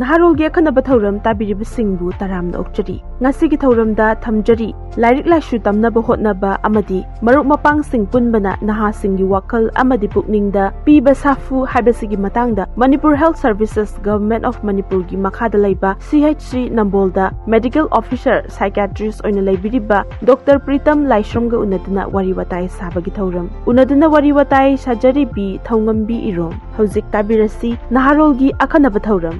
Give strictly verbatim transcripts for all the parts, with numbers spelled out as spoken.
ꯅꯍꯥꯔꯣꯜꯒꯤ ꯑꯈꯟꯅꯕ ꯊꯧꯔꯝ ꯇꯥꯕꯤꯔꯤꯕꯁꯤꯡꯕꯨ ꯇꯔꯥꯝꯅ ꯑꯣꯛꯆꯔꯤ꯫ ꯉꯁꯤꯒꯤ ꯊꯧꯔꯝꯗ ꯊꯝꯖꯔꯤ, ꯂꯥꯏꯔꯤꯛ ꯂꯥꯏꯁꯨ ꯇꯝꯅꯕ ꯍꯣꯠꯅꯕ ꯑꯃꯗꯤ ꯃꯔꯨꯞ ꯃꯄꯥꯡꯁꯤꯡ ꯄꯨꯟꯕꯅ ꯅꯍꯥꯁꯤꯡꯒꯤ ꯋꯥꯈꯜ ꯑꯃꯗꯤ ꯄꯨꯛꯅꯤꯡꯗ ꯄꯤꯕ ꯁꯥꯐꯨ ꯍꯥꯏꯕꯁꯤꯒꯤ ꯃꯇꯥꯡꯗ Manipur Health Services Government of Manipurꯒꯤ ꯃꯈꯥꯗ ꯂꯩꯕ C H C ꯅꯝꯕꯣꯜꯗ Medical Officer Psychiatrist ꯑꯣꯏꯅ ꯂꯩꯕꯤꯔꯤꯕ ꯗꯣꯛꯇꯔ ꯄ꯭ꯔꯤꯇꯝ ꯂꯥꯏꯁ꯭ꯔꯝꯒ ꯎꯅꯗꯨꯅ ꯋꯥꯔꯤ ꯋꯥꯇꯥꯏ ꯁꯥꯕꯒꯤ ꯊꯧꯔꯝ꯫ ꯎꯅꯗꯨꯅ ꯋꯥꯔꯤ ꯋꯥꯇꯥꯏ ꯁꯥꯖꯔꯤꯕꯤ ꯊꯧꯉꯝꯕꯤ ꯏꯔꯣꯝ꯫ ꯍꯧꯖꯤꯛ ꯇꯥꯕꯤꯔꯁꯤ ꯅꯍꯥꯔꯣꯜꯒꯤ ꯑꯈꯟꯅꯕ ꯊꯧꯔꯝ꯫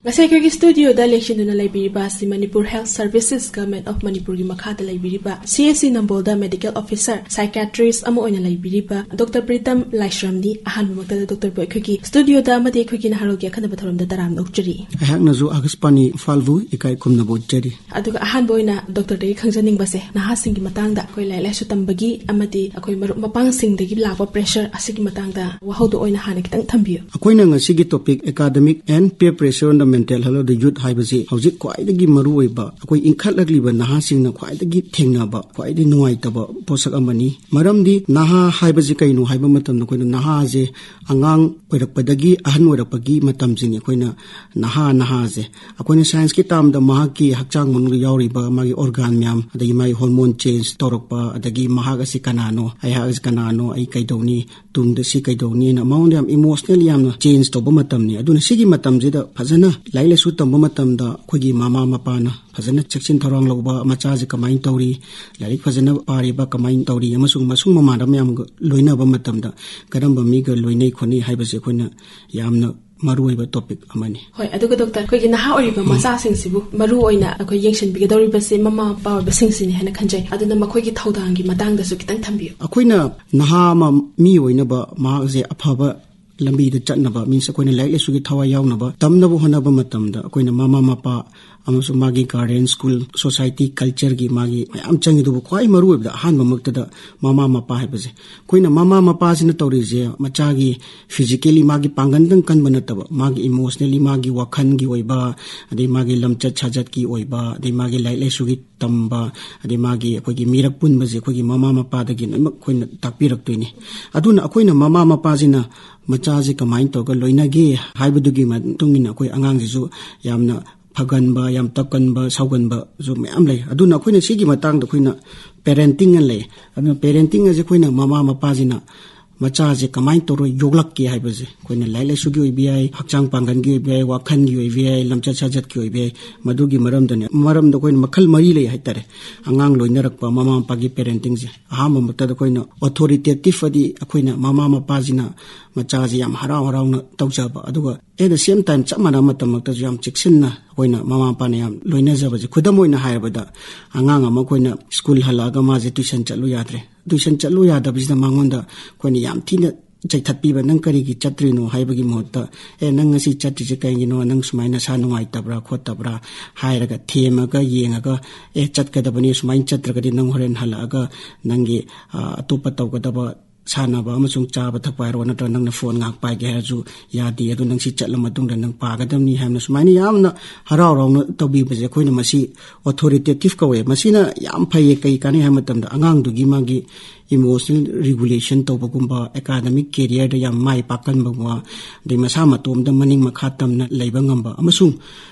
ꯉꯁꯤ ꯑꯩꯈꯣꯏꯒꯤ ꯁ꯭ꯇꯨꯗꯤꯑꯣꯗ ꯂꯦꯡꯁꯤꯟꯗꯨꯅ ꯂꯩꯕꯤꯔꯤꯕ ꯑꯁꯤ Manipur Health Services Government of Manipurꯒꯤ ꯃꯈꯥꯗ ꯂꯩꯕꯤꯔꯤꯕ C H C ꯅꯝꯕꯣꯜꯗ Medical Officer Psychiatrist ꯑꯃ ꯑꯣꯏꯅ ꯂꯩꯕꯤꯔꯤꯕ ꯗꯣꯛꯇꯔ ꯄ꯭ꯔꯤꯇꯝ ꯂꯥꯏꯁ꯭ꯔꯝꯅꯤ꯫ ꯑꯍꯥꯟꯕꯃꯛꯇꯗ ꯗꯣꯛꯇꯔꯕꯨ ꯑꯩꯈꯣꯏꯒꯤ ꯁ꯭ꯇꯨꯗꯤꯑꯣꯗ ꯑꯃꯗꯤ ꯑꯩꯈꯣꯏꯒꯤ ꯅꯍꯥꯔꯣꯜꯒꯤ ꯑꯈꯟꯅꯕ ꯊꯧꯔꯝꯗ ꯇꯔꯥꯝꯅ ꯑꯣꯛꯆꯔꯤ꯫ ꯑꯩꯍꯥꯛꯅꯁꯨ ꯑꯥꯀꯥꯁꯕꯥꯅꯤ ꯏꯝꯐꯥꯜꯕꯨ ꯏꯀꯥꯏ ꯈꯨꯝꯅꯕ ꯎꯠꯆꯔꯤ꯫ ꯑꯗꯨꯒ ꯑꯍꯥꯟꯕ ꯑꯣꯏꯅ ꯗꯣꯛꯇꯔꯗꯒꯤ ꯈꯪꯖꯅꯤꯡꯕꯁꯦ, ꯅꯍꯥꯁꯤꯡꯒꯤ ꯃꯇꯥꯡꯗ ꯑꯩꯈꯣꯏ ꯂꯥꯏꯔꯤꯛ ꯂꯥꯏꯁꯨ ꯇꯝꯕꯒꯤ ꯑꯃꯗꯤ ꯑꯩꯈꯣꯏ ꯃꯔꯨꯞ ꯃꯄꯥꯡꯁꯤꯡꯗꯒꯤ ꯂꯥꯛꯄ pressure ꯑꯁꯤꯒꯤ ꯃꯇꯥꯡꯗ ꯋꯥꯍꯧꯗꯣ ꯑꯣꯏꯅ ꯍꯥꯟꯅ ꯈꯤꯇꯪ ꯊꯝꯕꯤꯌꯨ꯫ ꯑꯩꯈꯣꯏꯅ ꯉꯁꯤꯒꯤ topic Academic and Peer Pressure on the Mental Health of the Youth ꯍꯥꯏꯕꯁꯤ ꯍꯧꯖꯤꯛ ꯈ꯭ꯋꯥꯏꯗꯒꯤ ꯃꯔꯨꯑꯣꯏꯕ, ꯑꯩꯈꯣꯏ ꯏꯟꯈꯠꯂꯛꯂꯤꯕ ꯅꯍꯥꯁꯤꯡꯅ ꯈ꯭ꯋꯥꯏꯗꯒꯤ ꯊꯦꯡꯅꯕ, ꯈ꯭ꯋꯥꯏꯗꯒꯤ ꯅꯨꯡꯉꯥꯏꯇꯕ ꯄꯣꯠꯁꯛ ꯑꯃꯅꯤ꯫ ꯃꯔꯝꯗꯤ ꯅꯍꯥ ꯍꯥꯏꯕꯁꯤ ꯀꯩꯅꯣ ꯍꯥꯏꯕ ꯃꯇꯝꯗ, ꯑꯩꯈꯣꯏꯅ ꯅꯍꯥꯁꯦ ꯑꯉꯥꯡ ꯑꯣꯏꯔꯛꯄꯗꯒꯤ ꯑꯍꯟ ꯑꯣꯏꯔꯛꯄꯒꯤ ꯃꯇꯝꯁꯤꯅꯤ꯫ ꯑꯩꯈꯣꯏꯅ ꯅꯍꯥ, ꯅꯍꯥꯁꯦ ꯑꯩꯈꯣꯏꯅ scienceꯀꯤ termꯗ ꯃꯍꯥꯛꯀꯤ ꯍꯛꯆꯥꯡ ꯃꯅꯨꯡꯗ ꯌꯥꯎꯔꯤꯕ ꯃꯥꯒꯤ organ ꯃꯌꯥꯝ, ꯑꯗꯒꯤ ꯃꯥꯒꯤ hormone change ꯇꯧꯔꯛꯄ, ꯑꯗꯒꯤ ꯃꯍꯥꯛ ꯑꯁꯤ ꯀꯅꯥꯅꯣ, ꯑꯩꯍꯥꯛ ꯑꯁꯤ ꯀꯅꯥꯅꯣ, ꯑꯩ ꯀꯩꯗꯧꯅꯤ, ꯇꯨꯡꯗ ꯁꯤ ꯀꯩꯗꯧꯅꯤꯅ ꯃꯉꯣꯟꯗ ꯌꯥꯝ emotional ꯌꯥꯝꯅ change ꯇꯧꯕ ꯃꯇꯝꯅꯤ꯫ ꯑꯗꯨꯅ ꯁꯤꯒꯤ ꯃꯇꯝꯁꯤꯗ ꯐꯖꯅ ꯂꯥꯏꯔꯤꯛ ꯂꯥꯏꯁꯨ ꯇꯝꯕ ꯃꯇꯝꯗ ꯑꯩꯈꯣꯏꯒꯤ ꯃꯃꯥ ꯃꯄꯥꯅ ꯐꯖꯅ ꯆꯦꯛꯁꯤꯟ ꯊꯧꯔꯥꯡ ꯂꯧꯕ, ꯃꯆꯥꯁꯦ ꯀꯃꯥꯏꯅ ꯇꯧꯔꯤ, ꯂꯥꯏꯔꯤꯛ ꯐꯖꯅ ꯄꯥꯔꯤꯕ ꯀꯃꯥꯏꯅ ꯇꯧꯔꯤ, ꯑꯃꯁꯨꯡ ꯃꯁꯨꯡ ꯃꯃꯥꯟꯅꯕ ꯃꯌꯥꯝꯒ ꯂꯣꯏꯅꯕ ꯃꯇꯝꯗ ꯀꯔꯝꯕ ꯃꯤꯒ ꯂꯣꯏꯅꯩ ꯈꯣꯠꯅꯩ ꯍꯥꯏꯕꯁꯦ ꯑꯩꯈꯣꯏꯅ ꯌꯥꯝꯅ ꯃꯔꯨꯑꯣꯏꯕ topic ꯑꯃꯅꯤ꯫ ꯍꯣꯏ, ꯑꯗꯨꯒ ꯗꯣꯛꯇꯔ, ꯑꯩꯈꯣꯏꯒꯤ ꯅꯍꯥ ꯑꯣꯏꯔꯤꯕ ꯎꯝ꯫ ꯃꯆꯥꯁꯤꯡꯁꯤꯕꯨ ꯃꯔꯨ ꯑꯣꯏꯅ ꯑꯩꯈꯣꯏ ꯌꯦꯡꯁꯤꯟꯕꯤꯒꯗꯧꯔꯤꯕꯁꯦ ꯃꯃꯥ ꯃꯄꯥ ꯑꯣꯏꯕꯁꯤꯡꯁꯤꯅꯤ ꯍꯥꯏꯅ ꯈꯟꯖꯩ꯫ ꯑꯗꯨꯅ ꯃꯈꯣꯏꯒꯤ ꯊꯧꯗꯥꯡꯒꯤ ꯃꯇꯥꯡꯗꯁꯨ ꯈꯤꯇꯪ ꯊꯝꯕꯤꯌꯨ꯫ ꯑꯩꯈꯣꯏꯅ ꯅꯍꯥ ꯑꯃ ꯃꯤ ꯑꯣꯏꯅꯕ, ꯃꯍꯥꯛꯁꯦ ꯑꯐꯕ ꯂꯝꯕꯤꯗ ꯆꯠꯅꯕ, means ꯑꯩꯈꯣꯏꯅ ꯂꯥꯏꯔꯤꯛ ꯂꯥꯏꯁꯨꯒꯤ ꯊꯋꯥꯏ ꯌꯥꯎꯅꯕ, ꯇꯝꯅꯕ ꯍꯣꯠꯅꯕ ꯃꯇꯝꯗ ꯑꯩꯈꯣꯏꯅ ꯃꯃꯥ ꯃꯄꯥ ꯑꯃꯁꯨꯡ ꯃꯥꯒꯤ ꯒꯥꯔꯗꯦꯟ, ꯁ꯭ꯀꯨꯜ, ꯁꯣꯁꯥꯏꯇꯤ, ꯀꯜꯆꯔꯒꯤ ꯃꯥꯒꯤ ꯃꯌꯥꯝ ꯆꯪꯉꯤ꯫ ꯑꯗꯨꯕꯨ ꯈ꯭ꯋꯥꯏ ꯃꯔꯨ ꯑꯣꯏꯕꯗ ꯑꯍꯥꯟꯕꯃꯛꯇꯗ ꯃꯃꯥ ꯃꯄꯥ ꯍꯥꯏꯕꯁꯦ, ꯑꯩꯈꯣꯏꯅ ꯃꯃꯥ ꯃꯄꯥꯁꯤꯅ ꯇꯧꯔꯤꯁꯦ, ꯃꯆꯥꯒꯤ ꯐꯤꯖꯤꯀꯦꯂꯤ ꯃꯥꯒꯤ ꯄꯥꯡꯒꯜꯗꯪ ꯀꯟꯕ ꯅꯠꯇꯕ, ꯃꯥꯒꯤ ꯏꯃꯣꯁꯅꯦꯂꯤ, ꯃꯥꯒꯤ ꯋꯥꯈꯜꯒꯤ ꯑꯣꯏꯕ, ꯑꯗꯩ ꯃꯥꯒꯤ ꯂꯝꯆꯠ ꯁꯥꯖꯠꯀꯤ ꯑꯣꯏꯕ, ꯑꯗꯩ ꯃꯥꯒꯤ ꯂꯥꯏꯔꯤꯛ ꯂꯥꯏꯁꯨꯒꯤ ꯇꯝꯕ, ꯑꯗꯩ ꯃꯥꯒꯤ ꯑꯩꯈꯣꯏꯒꯤ ꯃꯤꯔꯛ ꯄꯨꯟꯕꯁꯦ ꯑꯩꯈꯣꯏꯒꯤ ꯃꯃꯥ ꯃꯄꯥꯗꯒꯤ ꯂꯣꯏꯅꯃꯛ ꯑꯩꯈꯣꯏꯅ ꯇꯥꯛꯄꯤꯔꯛꯇꯣꯏꯅꯤ꯫ ꯑꯗꯨꯅ ꯑꯩꯈꯣꯏꯅ ꯃꯃꯥ ꯃꯄꯥꯁꯤꯅ ꯃꯆꯥꯁꯦ ꯀꯃꯥꯏꯅ ꯇꯧꯔꯒ ꯂꯣꯏꯅꯒꯦ ꯍꯥꯏꯕꯗꯨꯒꯤ ꯃꯇꯨꯡ ꯏꯟꯅ ꯑꯩꯈꯣꯏ ꯑꯉꯥꯡꯁꯤꯁꯨ ꯌꯥꯝꯅ ꯐꯒꯟꯕ, ꯌꯥꯝ ꯇꯞꯀꯟꯕ, ꯁꯥꯎꯒꯟꯕꯁꯨ ꯃꯌꯥꯝ ꯂꯩ꯫ ꯑꯗꯨꯅ ꯑꯩꯈꯣꯏꯅ ꯁꯤꯒꯤ ꯃꯇꯥꯡꯗ ꯑꯩꯈꯣꯏꯅ ꯄꯦꯔꯦꯟꯇꯤꯡ ꯑꯅ ꯂꯩ꯫ ꯑꯗꯨꯅ ꯄꯦꯔꯦꯟꯇꯤꯡ ꯑꯁꯦ ꯑꯩꯈꯣꯏꯅ ꯃꯃꯥ ꯃꯄꯥꯁꯤꯅ ꯃꯆꯥꯁꯦ ꯀꯃꯥꯏꯅ ꯇꯧꯔꯒ ꯌꯣꯛꯂꯛꯀꯦ ꯍꯥꯏꯕꯁꯦ, ꯑꯩꯈꯣꯏꯅ ꯂꯥꯏꯔꯤꯛ ꯂꯥꯏꯁꯨꯒꯤ ꯑꯣꯏꯕ ꯌꯥꯏ, ꯍꯛꯆꯥꯡ ꯄꯥꯡꯒꯜꯒꯤ ꯑꯣꯏꯕ ꯌꯥꯏ, ꯋꯥꯈꯜꯒꯤ ꯑꯣꯏꯕ ꯌꯥꯏ, ꯂꯝꯆꯠ ꯁꯥꯖꯠꯀꯤ ꯑꯣꯏꯕ ꯌꯥꯏ, ꯃꯗꯨꯒꯤ ꯃꯔꯝꯗꯅꯦ꯫ ꯃꯔꯝꯗ ꯑꯩꯈꯣꯏꯅ ꯃꯈꯜ ꯃꯔꯤ ꯂꯩ ꯍꯥꯏꯇꯥꯔꯦ, ꯑꯉꯥꯡ ꯂꯣꯏꯅꯔꯛꯄ, ꯃꯃꯥ ꯃꯄꯥꯒꯤ ꯄꯦꯔꯦꯟꯇꯤꯡꯁꯦ꯫ ꯑꯍꯥꯟꯕꯃꯛꯇꯗ ꯑꯩꯈꯣꯏꯅ ꯑꯣꯊꯣꯔꯤꯇꯦꯇꯤꯞ, ꯍꯥꯏꯗꯤ ꯑꯩꯈꯣꯏꯅ ꯃꯃꯥ ꯃꯄꯥꯁꯤꯅ ꯃꯆꯥꯁꯤ ꯌꯥꯝ ꯍꯔꯥꯎ ꯍꯔꯥꯎꯅ ꯇꯧꯖꯕ, ꯑꯗꯨꯒ at the same time ꯆꯞ ꯃꯥꯟꯅꯕ ꯃꯇꯝꯃꯛꯇꯁꯨ ꯌꯥꯝ ꯆꯦꯛꯁꯤꯟꯅ ꯑꯩꯈꯣꯏꯅ ꯃꯃꯥ ꯃꯄꯥꯅ ꯌꯥꯝ ꯂꯣꯏꯅꯖꯕꯁꯦ꯫ ꯈꯨꯗꯝ ꯑꯣꯏꯅ ꯍꯥꯏꯔꯕꯗ, ꯑꯉꯥꯡ ꯑꯃ ꯑꯩꯈꯣꯏꯅ ꯁ꯭ꯀꯨꯜ ꯍꯜꯂꯛꯑꯒ ꯃꯥꯁꯦ ꯇ꯭ꯌꯨꯁꯟ ꯆꯠꯂꯨ ꯌꯥꯗ꯭ꯔꯦ꯫ ꯇ꯭ꯌꯨꯁꯟ ꯆꯠꯂꯨ ꯌꯥꯗꯕꯁꯤꯗ ꯃꯉꯣꯟꯗ ꯑꯩꯈꯣꯏꯅ ꯌꯥꯝ ꯊꯤꯅ ꯆꯩꯊꯠꯄꯤꯕ, "ꯅꯪ ꯀꯔꯤꯒꯤ ꯆꯠꯇ꯭ꯔꯤꯅꯣ?" ꯍꯥꯏꯕꯒꯤ ꯃꯍꯨꯠꯇ, "ꯑꯦ, ꯅꯪ ꯉꯁꯤ ꯆꯠꯇ꯭ꯔꯤꯁꯦ ꯀꯩꯒꯤꯅꯣ? ꯅꯪ ꯁꯨꯃꯥꯏꯅ ꯅꯁꯥ ꯅꯨꯡꯉꯥꯏꯇꯕ꯭ꯔꯥ ꯈꯣꯠꯇꯕ꯭ꯔꯥ?" ꯍꯥꯏꯔꯒ ꯊꯦꯝꯃꯒ ꯌꯦꯡꯉꯒ, "ꯑꯦ, ꯆꯠꯀꯗꯕꯅꯤ, ꯁꯨꯃꯥꯏꯅ ꯆꯠꯇ꯭ꯔꯒꯗꯤ ꯅꯪ ꯍꯣꯔꯦꯟ ꯍꯜꯂꯛꯑꯒ ꯅꯪꯒꯤ, ꯑ, ꯑꯇꯣꯞꯄ ꯇꯧꯒꯗꯕ, ꯁꯥꯟꯅꯕ ꯑꯃꯁꯨꯡ ꯆꯥꯕ ꯊꯛꯄ ꯍꯥꯏꯔꯣ, ꯅꯠꯇ꯭ꯔꯒ ꯅꯪꯅ ꯐꯣꯟ ꯉꯥꯏꯍꯥꯛ ꯄꯥꯏꯒꯦ ꯍꯥꯏꯔꯁꯨ ꯌꯥꯗꯦ, ꯑꯗꯨ ꯅꯪ ꯁꯤ ꯆꯠꯂ ꯃꯇꯨꯡꯗ ꯅꯪ ꯄꯥꯒꯗꯕꯅꯤ" ꯍꯥꯏꯅ ꯁꯨꯃꯥꯏꯅ ꯌꯥꯝꯅ ꯍꯔꯥꯎ ꯍꯔꯥꯎꯅ ꯇꯧꯕꯤꯕꯁꯦ ꯑꯩꯈꯣꯏꯅ ꯃꯁꯤ ꯑꯣꯊꯣꯔꯤꯇꯦꯇꯤꯞ ꯀꯧꯋꯦ꯫ ꯃꯁꯤꯅ ꯌꯥꯝ ꯐꯩꯌꯦ꯫ ꯀꯩ ꯀꯥꯟꯅꯩ ꯍꯥꯏꯕ ꯃꯇꯝꯗ, ꯑꯉꯥꯡꯗꯨꯒꯤ ꯃꯥꯒꯤ ꯏꯃꯣꯁꯅꯦꯜ ꯔꯤꯒꯨꯂꯦꯁꯟ ꯇꯧꯕꯒꯨꯝꯕ, ꯑꯦꯀꯥꯗꯃꯤꯛ ꯀꯦꯔꯤꯌꯔꯗ ꯌꯥꯝ ꯃꯥꯏ ꯄꯥꯛꯀꯟꯕꯒꯨꯝꯕ, ꯑꯗꯩ ꯃꯁꯥ ꯃꯇꯣꯝꯗ ꯃꯅꯤꯡ ꯃꯈꯥ ꯇꯝꯅ ꯂꯩꯕ ꯉꯝꯕ, ꯑꯃꯁꯨꯡ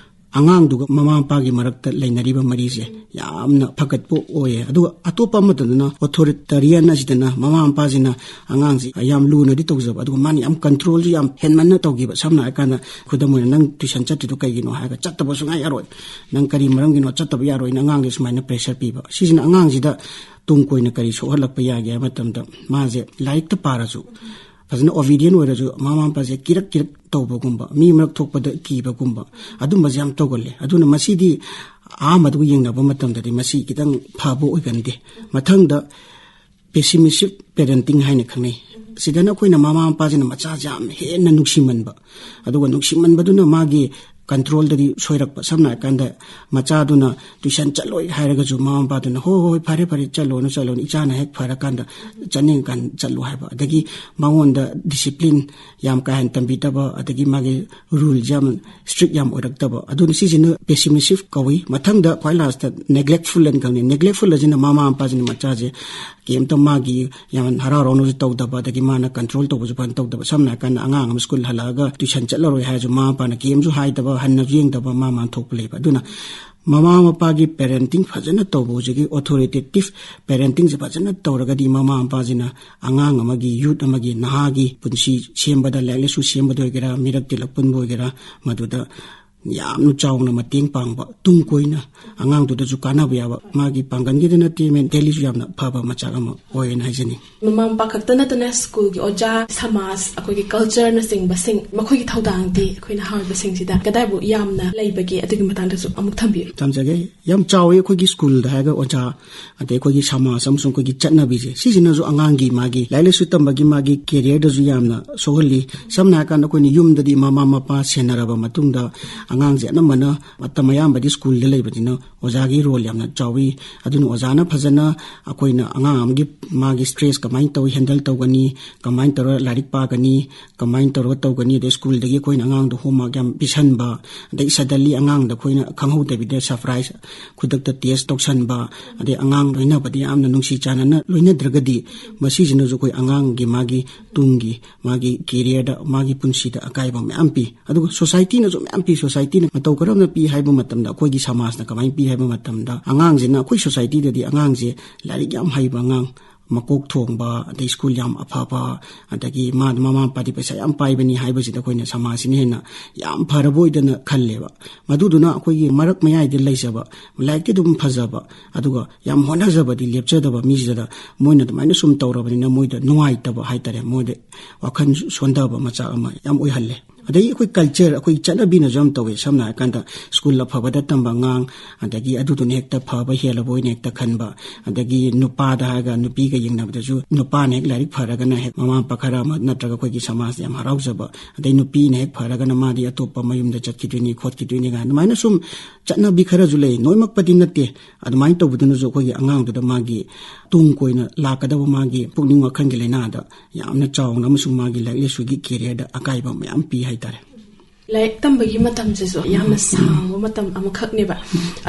ꯑꯉꯥꯡꯗꯨꯒ ꯃꯃꯥ ꯃꯄꯥꯒꯤ ꯃꯔꯛꯇ ꯂꯩꯅꯔꯤꯕ ꯃꯔꯤꯁꯦ ꯌꯥꯝꯅ ꯐꯒꯠꯄ ꯑꯣꯏꯌꯦ꯫ ꯑꯗꯨꯒ ꯑꯇꯣꯞꯄ ꯑꯃꯗꯅ ꯑꯣꯊꯣꯔꯤꯇꯦꯔꯤꯌꯟ ꯑꯁꯤꯗꯅ ꯃꯃꯥ ꯃꯄꯥꯁꯤꯅ ꯑꯉꯥꯡꯁꯤ ꯌꯥꯝ ꯂꯨꯅꯗꯤ ꯇꯧꯖꯕ, ꯑꯗꯨꯒ ꯃꯥꯅ ꯌꯥꯝ ꯀꯟꯇ꯭ꯔꯣꯜꯁꯨ ꯌꯥꯝ ꯍꯦꯟꯃꯟꯅ ꯇꯧꯈꯤꯕ꯫ ꯁꯝꯅ ꯍꯥꯏꯔꯀꯥꯟꯗ, ꯈꯨꯗꯝ ꯑꯣꯏꯅ, "ꯅꯪ ꯇ꯭ꯌꯨꯁꯟ ꯆꯠꯇ꯭ꯔꯤꯗꯣ ꯀꯩꯒꯤꯅꯣ?" ꯍꯥꯏꯔꯒ, "ꯆꯠꯇꯕ ꯁꯨꯡꯌꯥ ꯌꯥꯔꯣꯏ, ꯅꯪ ꯀꯔꯤ ꯃꯔꯝꯒꯤꯅꯣ ꯆꯠꯇꯕ ꯌꯥꯔꯣꯏꯅ" ꯑꯉꯥꯡꯁꯦ ꯁꯨꯃꯥꯏꯅ ꯄ꯭ꯔꯦꯁꯔ ꯄꯤꯕ꯫ ꯁꯤꯁꯤꯅ ꯑꯉꯥꯡꯁꯤꯗ ꯇꯨꯡ ꯀꯣꯏꯅ ꯀꯔꯤ ꯁꯣꯛꯍꯜꯂꯛꯄ ꯌꯥꯒꯦ ꯍꯥꯏꯕ ꯃꯇꯝꯗ, ꯃꯥꯁꯦ ꯂꯥꯏꯔꯤꯛꯇ ꯄꯥꯔꯁꯨ, ꯐꯖꯅ ꯑꯣꯕꯤꯗꯤꯌꯦꯟ ꯑꯣꯏꯔꯁꯨ, ꯃꯃꯥ ꯃꯄꯥꯁꯦ ꯀꯤꯔꯛ ꯀꯤꯔꯛ ꯇꯧꯕꯒꯨꯝꯕ, ꯃꯤ ꯃꯔꯛ ꯊꯣꯛꯄꯗ ꯀꯤꯕꯒꯨꯝꯕ, ꯑꯗꯨꯝꯕꯁꯦ ꯌꯥꯝ ꯇꯧꯒꯜꯂꯦ꯫ ꯑꯗꯨꯅ ꯃꯁꯤꯗꯤ ꯑꯍꯥꯟꯕꯗꯨꯒ ꯌꯦꯡꯅꯕ ꯃꯇꯝꯗꯗꯤ ꯃꯁꯤ ꯈꯤꯇꯪ ꯐꯕ ꯑꯣꯏꯒꯟꯗꯦ꯫ ꯃꯊꯪꯗ ꯄꯦꯁꯤꯃꯤꯁꯤꯞ ꯄꯦꯔꯦꯟꯇꯤꯡ ꯍꯥꯏꯅ ꯈꯪꯅꯩ꯫ ꯁꯤꯗꯅ ꯑꯩꯈꯣꯏꯅ ꯃꯃꯥ ꯃꯄꯥꯁꯤꯅ ꯃꯆꯥꯁꯦ ꯌꯥꯝ ꯍꯦꯟꯅ ꯅꯨꯡꯁꯤꯃꯟꯕ, ꯑꯗꯨꯒ ꯅꯨꯡꯁꯤꯃꯟꯕꯗꯨꯅ ꯃꯥꯒꯤ ꯀꯟꯇ꯭ꯔꯣꯜꯗꯗꯤ ꯁꯣꯏꯔꯛꯄ꯫ ꯁꯝꯅ ꯍꯥꯏꯔꯀꯥꯟꯗ ꯃꯆꯥꯗꯨꯅ ꯇ꯭ꯌꯨꯁꯟ ꯆꯠꯂꯣꯏ ꯍꯥꯏꯔꯒꯁꯨ ꯃꯃꯥ ꯃꯄꯥꯗꯨꯅ "ꯍꯣꯏ, ꯍꯣꯏ, ꯍꯣꯏ, ꯐꯔꯦ, ꯐꯔꯦ, ꯆꯠꯂꯣꯅ, ꯆꯠꯂꯣꯅ, ꯏꯆꯥꯅ ꯍꯦꯛ ꯐꯔꯀꯥꯟꯗ ꯆꯠꯅꯤꯡꯉꯀꯥꯟꯗ ꯆꯠꯂꯣ" ꯍꯥꯏꯕ꯫ ꯑꯗꯒꯤ ꯃꯉꯣꯟꯗ ꯗꯤꯁꯤꯄ꯭ꯂꯤꯟ ꯌꯥꯝ ꯀꯥ ꯍꯦꯟꯅ ꯇꯝꯕꯤꯗꯕ, ꯑꯗꯒꯤ ꯃꯥꯒꯤ ꯔꯨꯜꯁꯦ ꯌꯥꯝ ꯏꯁꯇ꯭ꯔꯤꯛ ꯌꯥꯝ ꯑꯣꯏꯔꯛꯇꯕ, ꯑꯗꯨꯅ ꯁꯤꯁꯤꯅ ꯄꯦꯁꯤꯃꯤꯁꯤꯞ ꯀꯧꯏ꯫ ꯃꯊꯪꯗ ꯈ꯭ꯋꯥꯏ ꯂꯥꯁꯇ ꯅꯦꯒ꯭ꯂꯦꯛꯐꯨꯜ ꯍꯥꯏꯅ ꯈꯪꯅꯩ꯫ ꯅꯦꯒ꯭ꯂꯦꯛꯐꯨꯜ ꯑꯁꯤꯅ ꯃꯃꯥ ꯃꯄꯥꯁꯤꯅ ꯃꯆꯥꯁꯦ ꯀꯩꯝꯇ ꯃꯥꯒꯤ ꯌꯥꯝ ꯍꯔꯥꯎ ꯍꯔꯥꯎꯅꯁꯨ ꯇꯧꯗꯕ, ꯑꯗꯒꯤ ꯃꯥꯅ ꯀꯟꯇ꯭ꯔꯣꯜ ꯇꯧꯕꯁꯨ ꯐꯖꯅ ꯇꯧꯗꯕ꯫ ꯁꯝꯅ ꯍꯥꯏꯔꯀꯥꯟꯗ ꯑꯉꯥꯡ ꯑꯃ ꯁ꯭ꯀꯨꯜ ꯍꯜꯂꯛꯑꯒ ꯇ꯭ꯌꯨꯁꯟ ꯆꯠꯂꯔꯣꯏ ꯍꯥꯏꯔꯁꯨ ꯃꯃꯥ ꯃꯄꯥꯅ ꯀꯩꯝꯁꯨ ꯍꯥꯏꯗꯕ, ꯍꯟꯅꯁꯨ ꯌꯦꯡꯗꯕ, ꯃꯥ ꯃꯥꯅ ꯊꯣꯛꯄ ꯂꯩꯕ꯫ ꯑꯗꯨꯅ ꯃꯃꯥ ꯃꯄꯥꯒꯤ ꯄꯦꯔꯦꯟꯇꯤꯡ ꯐꯖꯅ ꯇꯧꯕ, ꯍꯧꯖꯤꯛꯀꯤ ꯑꯣꯊꯣꯔꯤꯇꯦꯇꯤꯞ ꯄꯦꯔꯦꯟꯇꯤꯡꯁꯦ ꯐꯖꯅ ꯇꯧꯔꯒꯗꯤ ꯃꯃꯥ ꯃꯄꯥꯁꯤꯅ ꯑꯉꯥꯡ ꯑꯃꯒꯤ, ꯌꯨꯠ ꯑꯃꯒꯤ, ꯅꯍꯥꯒꯤ ꯄꯨꯟꯁꯤ ꯁꯦꯝꯕꯗ, ꯂꯥꯏꯔꯤꯛ ꯂꯥꯏꯁꯨ ꯁꯦꯝꯕꯗ ꯑꯣꯏꯒꯦꯔꯥ, ꯃꯤꯔꯛ ꯇꯤꯜꯂꯛ ꯄꯨꯟꯕ ꯑꯣꯏꯒꯦꯔꯥ, ꯃꯗꯨꯗ ꯌꯥꯝꯅ ꯆꯥꯎꯅ ꯃꯇꯦꯡ ꯄꯥꯡꯕ, ꯇꯨꯡ ꯀꯣꯏꯅ ꯑꯉꯥꯡꯗꯨꯗꯁꯨ ꯀꯥꯟꯅꯕ ꯌꯥꯕ, ꯃꯥꯒꯤ ꯄꯥꯡꯒꯜꯒꯤꯗ ꯅꯠꯇꯦ, ꯃꯦꯟꯇꯦꯂꯤꯁꯨ ꯌꯥꯝꯅ ꯐꯕ ꯃꯆꯥꯛ ꯑꯃ ꯑꯣꯏꯌꯦꯅ ꯍꯥꯏꯖꯅꯤꯡꯉꯤ꯫ ꯃꯃꯥ ꯃꯄꯥ ꯈꯛꯇ ꯅꯠꯇꯅ ꯁ꯭ꯀꯨꯜꯒꯤ ꯑꯣꯖꯥ, ꯁꯃꯥꯖ, ꯑꯩꯈꯣꯏꯒꯤ ꯀꯜꯆꯔꯅꯆꯤꯡꯕꯁꯤꯡ, ꯃꯈꯣꯏꯒꯤ ꯊꯧꯗꯥꯡꯗꯤ ꯑꯩꯈꯣꯏ ꯅꯍꯥ ꯑꯣꯏꯕꯁꯤꯡꯁꯤꯗ ꯀꯗꯥꯏꯕꯨ ꯌꯥꯝꯅ ꯂꯩꯕꯒꯦ? ꯑꯗꯨꯒꯤ ꯃꯇꯥꯡꯗꯁꯨ ꯑꯃꯨꯛ ꯊꯝꯕꯤꯌꯨ꯫ ꯊꯝꯖꯒꯦ꯫ ꯌꯥꯝ ꯆꯥꯎꯋꯤ ꯑꯩꯈꯣꯏꯒꯤ ꯁ꯭ꯀꯨꯜꯗ ꯍꯥꯏꯔꯒ ꯑꯣꯖꯥ, ꯑꯗꯩ ꯑꯩꯈꯣꯏꯒꯤ ꯁꯃꯥꯖ ꯑꯃꯁꯨꯡ ꯑꯩꯈꯣꯏꯒꯤ ꯆꯠꯅꯕꯤꯁꯦ, ꯁꯤꯁꯤꯅꯁꯨ ꯑꯉꯥꯡꯒꯤ ꯃꯥꯒꯤ ꯂꯥꯏꯔꯤꯛ ꯂꯥꯏꯁꯨ ꯇꯝꯕꯒꯤ ꯃꯥꯒꯤ ꯀꯦꯔꯤꯌꯔꯗꯁꯨ ꯌꯥꯝꯅ ꯁꯣꯛꯍꯜꯂꯤ꯫ ꯁꯝꯅ ꯍꯥꯏꯔꯀꯥꯟꯗ ꯑꯩꯈꯣꯏꯅ ꯌꯨꯝꯗꯗꯤ ꯃꯃꯥ ꯃꯄꯥ ꯁꯦꯟꯅꯔꯕ ꯃꯇꯨꯡꯗ ꯑꯉꯥꯡꯁꯦ ꯑꯅꯝꯕꯅ ꯃꯇꯝ ꯑꯌꯥꯝꯕꯗꯤ ꯁ꯭ꯀꯨꯜꯗ ꯂꯩꯕꯅꯤꯅ ꯑꯣꯖꯥꯒꯤ ꯔꯣꯜ ꯌꯥꯝꯅ ꯆꯥꯎꯋꯤ꯫ ꯑꯗꯨꯅ ꯑꯣꯖꯥꯅ ꯐꯖꯅ ꯑꯩꯈꯣꯏꯅ ꯑꯉꯥꯡ ꯑꯃꯒꯤ ꯃꯥꯒꯤ ꯁ꯭ꯇ꯭ꯔꯦꯁ ꯀꯃꯥꯏꯅ ꯇꯧꯋꯤ, ꯍꯦꯟꯗꯜ ꯇꯧꯒꯅꯤ, ꯀꯃꯥꯏꯅ ꯇꯧꯔꯒ ꯂꯥꯏꯔꯤꯛ ꯄꯥꯒꯅꯤ, ꯀꯃꯥꯏꯅ ꯇꯧꯔꯒ ꯇꯧꯒꯅꯤ, ꯑꯗꯩ ꯁ꯭ꯀꯨꯜꯗꯒꯤ ꯑꯩꯈꯣꯏꯅ ꯑꯉꯥꯡꯗꯣ ꯍꯣꯝꯋꯥꯔꯛ ꯌꯥꯝ ꯄꯤꯁꯟꯕ, ꯑꯗꯩ ꯁꯗꯟꯂꯤ ꯑꯉꯥꯡꯗ ꯑꯩꯈꯣꯏꯅ ꯈꯪꯍꯧꯗꯕꯤꯗ ꯁꯔꯄ꯭ꯔꯥꯏꯖ ꯈꯨꯗꯛꯇ ꯇꯦꯁ ꯇꯧꯁꯟꯕ, ꯑꯗꯩ ꯑꯉꯥꯡ ꯂꯣꯏꯅꯕꯗꯤ ꯌꯥꯝꯅ ꯅꯨꯡꯁꯤ ꯆꯥꯟꯅꯅ ꯂꯣꯏꯅꯗ꯭ꯔꯒꯗꯤ ꯃꯁꯤꯁꯤꯅꯁꯨ ꯑꯩꯈꯣꯏ ꯑꯉꯥꯡꯒꯤ ꯃꯥꯒꯤ ꯇꯨꯡꯒꯤ ꯃꯥꯒꯤ ꯀꯦꯔꯤꯌꯔꯗ, ꯃꯥꯒꯤ ꯄꯨꯟꯁꯤꯗ ꯑꯀꯥꯏꯕ ꯃꯌꯥꯝ ꯄꯤ꯫ ꯑꯗꯨꯒ ꯁꯣꯁꯥꯏꯇꯤꯅꯁꯨ ꯃꯌꯥꯝ ꯄꯤ꯫ ꯁꯣꯁꯥꯏꯇꯤꯅ ꯃꯇꯧ ꯀꯔꯝꯅ ꯄꯤ ꯍꯥꯏꯕ ꯃꯇꯝꯗ, ꯑꯩꯈꯣꯏꯒꯤ ꯁꯃꯥꯖꯅ ꯀꯃꯥꯏꯅ ꯄꯤ ꯍꯥꯏꯕ ꯃꯇꯝꯗ, ꯑꯉꯥꯡꯁꯤꯅ ꯑꯩꯈꯣꯏ ꯁꯣꯁꯥꯏꯇꯤꯗꯗꯤ ꯑꯉꯥꯡꯁꯦ ꯂꯥꯏꯔꯤꯛ ꯌꯥꯝ ꯍꯩꯕ ꯑꯉꯥꯡ, ꯃꯀꯣꯛ ꯊꯣꯡꯕ, ꯑꯗꯩ ꯁ꯭ꯀꯨꯜ ꯌꯥꯝ ꯑꯐꯕ, ꯑꯗꯒꯤ ꯃꯥ, ꯃꯃꯥ ꯃꯄꯥꯗꯤ ꯄꯩꯁꯥ ꯌꯥꯝ ꯄꯥꯏꯕꯅꯤ ꯍꯥꯏꯕꯁꯤꯗ ꯑꯩꯈꯣꯏꯅ ꯁꯃꯥꯖꯁꯤꯅ ꯍꯦꯟꯅ ꯌꯥꯝ ꯐꯔꯕ ꯑꯣꯏꯗꯅ ꯈꯜꯂꯦꯕ꯫ ꯃꯗꯨꯗꯨꯅ ꯑꯩꯈꯣꯏꯒꯤ ꯃꯔꯛ ꯃꯌꯥꯏꯗ ꯂꯩꯖꯕ, ꯂꯥꯏꯔꯤꯛꯇꯤ ꯑꯗꯨꯝ ꯐꯖꯕ, ꯑꯗꯨꯒ ꯌꯥꯝ ꯍꯣꯠꯅꯖꯕꯗꯤ ꯂꯦꯞꯆꯗꯕ ꯃꯤꯁꯤꯗ ꯃꯣꯏꯅ ꯑꯗꯨꯃꯥꯏꯅ ꯁꯨꯝ ꯇꯧꯔꯕꯅꯤꯅ ꯃꯣꯏꯗ ꯅꯨꯡꯉꯥꯏꯇꯕ ꯍꯥꯏꯇꯥꯔꯦ, ꯃꯣꯏꯗ ꯋꯥꯈꯜ ꯁꯣꯟꯊꯕ ꯃꯆꯥꯛ ꯑꯃ ꯌꯥꯝ ꯑꯣꯏꯍꯜꯂꯦ꯫ ꯑꯗꯩ ꯑꯩꯈꯣꯏ ꯀꯜꯆꯔ, ꯑꯩꯈꯣꯏ ꯆꯠꯅꯕꯤꯅꯁꯨ ꯌꯥꯝ ꯇꯧꯋꯦ꯫ ꯁꯝꯅ ꯍꯥꯏꯔꯀꯥꯟꯗ ꯁ꯭ꯀꯨꯜ ꯑꯐꯕꯗ ꯇꯝꯕ ꯑꯉꯥꯡ, ꯑꯗꯒꯤ ꯑꯗꯨꯗꯨꯅ ꯍꯦꯛꯇ ꯐꯕ ꯍꯦꯜꯂꯕꯣꯏꯅ ꯍꯦꯛꯇ ꯈꯟꯕ, ꯑꯗꯒꯤ ꯅꯨꯄꯥꯗ ꯍꯥꯏꯔꯒ ꯅꯨꯄꯤꯒ ꯌꯦꯡꯅꯕꯗꯁꯨ ꯅꯨꯄꯥꯅ ꯍꯦꯛ ꯂꯥꯏꯔꯤꯛ ꯐꯔꯒꯅ ꯍꯦꯛ ꯃꯃꯥ ꯃꯄꯥ ꯈꯔ ꯑꯃ ꯅꯠꯇ꯭ꯔꯒ ꯑꯩꯈꯣꯏꯒꯤ ꯁꯃꯥꯖꯇ ꯌꯥꯝ ꯍꯔꯥꯎꯖꯕ, ꯑꯗꯩ ꯅꯨꯄꯤꯅ ꯍꯦꯛ ꯐꯔꯒꯅ ꯃꯥꯗꯤ ꯑꯇꯣꯞꯄ ꯃꯌꯨꯝꯗ ꯆꯠꯈꯤꯗꯣꯏꯅꯤ ꯈꯣꯠꯈꯤꯗꯣꯏꯅꯤ ꯀꯥꯏꯅ ꯑꯗꯨꯃꯥꯏꯅ ꯁꯨꯝ ꯆꯠꯅꯕꯤ ꯈꯔꯁꯨ ꯂꯩ꯫ ꯂꯣꯏꯅꯃꯛꯄꯗꯤ ꯅꯠꯇꯦ꯫ ꯑꯗꯨꯃꯥꯏꯅ ꯇꯧꯕꯗꯨꯅꯁꯨ ꯑꯩꯈꯣꯏꯒꯤ ꯑꯉꯥꯡꯗꯨꯗ ꯃꯥꯒꯤ ꯇꯨꯡ ꯀꯣꯏꯅ ꯂꯥꯛꯀꯗꯕ ꯃꯥꯒꯤ ꯄꯨꯛꯅꯤꯡ ꯋꯥꯈꯜꯒꯤ ꯂꯥꯏꯅꯥꯗ ꯌꯥꯝꯅ ꯆꯥꯎꯅ ꯑꯃꯁꯨꯡ ꯃꯥꯒꯤ ꯂꯥꯏꯔꯤꯛ ꯂꯥꯏꯁꯨꯒꯤ ꯀꯦꯔꯤꯌꯔꯗ ꯑꯀꯥꯏꯕ ꯃꯌꯥꯝ ꯄꯤ ꯍꯥꯏꯇꯥꯔꯦ꯫ ꯂꯥꯏꯔꯤꯛ ꯇꯝꯕꯒꯤ ꯃꯇꯝꯁꯤꯁꯨ ꯌꯥꯝꯅ ꯁꯥꯡꯕ ꯃꯇꯝ ꯑꯃꯈꯛꯅꯦꯕ꯫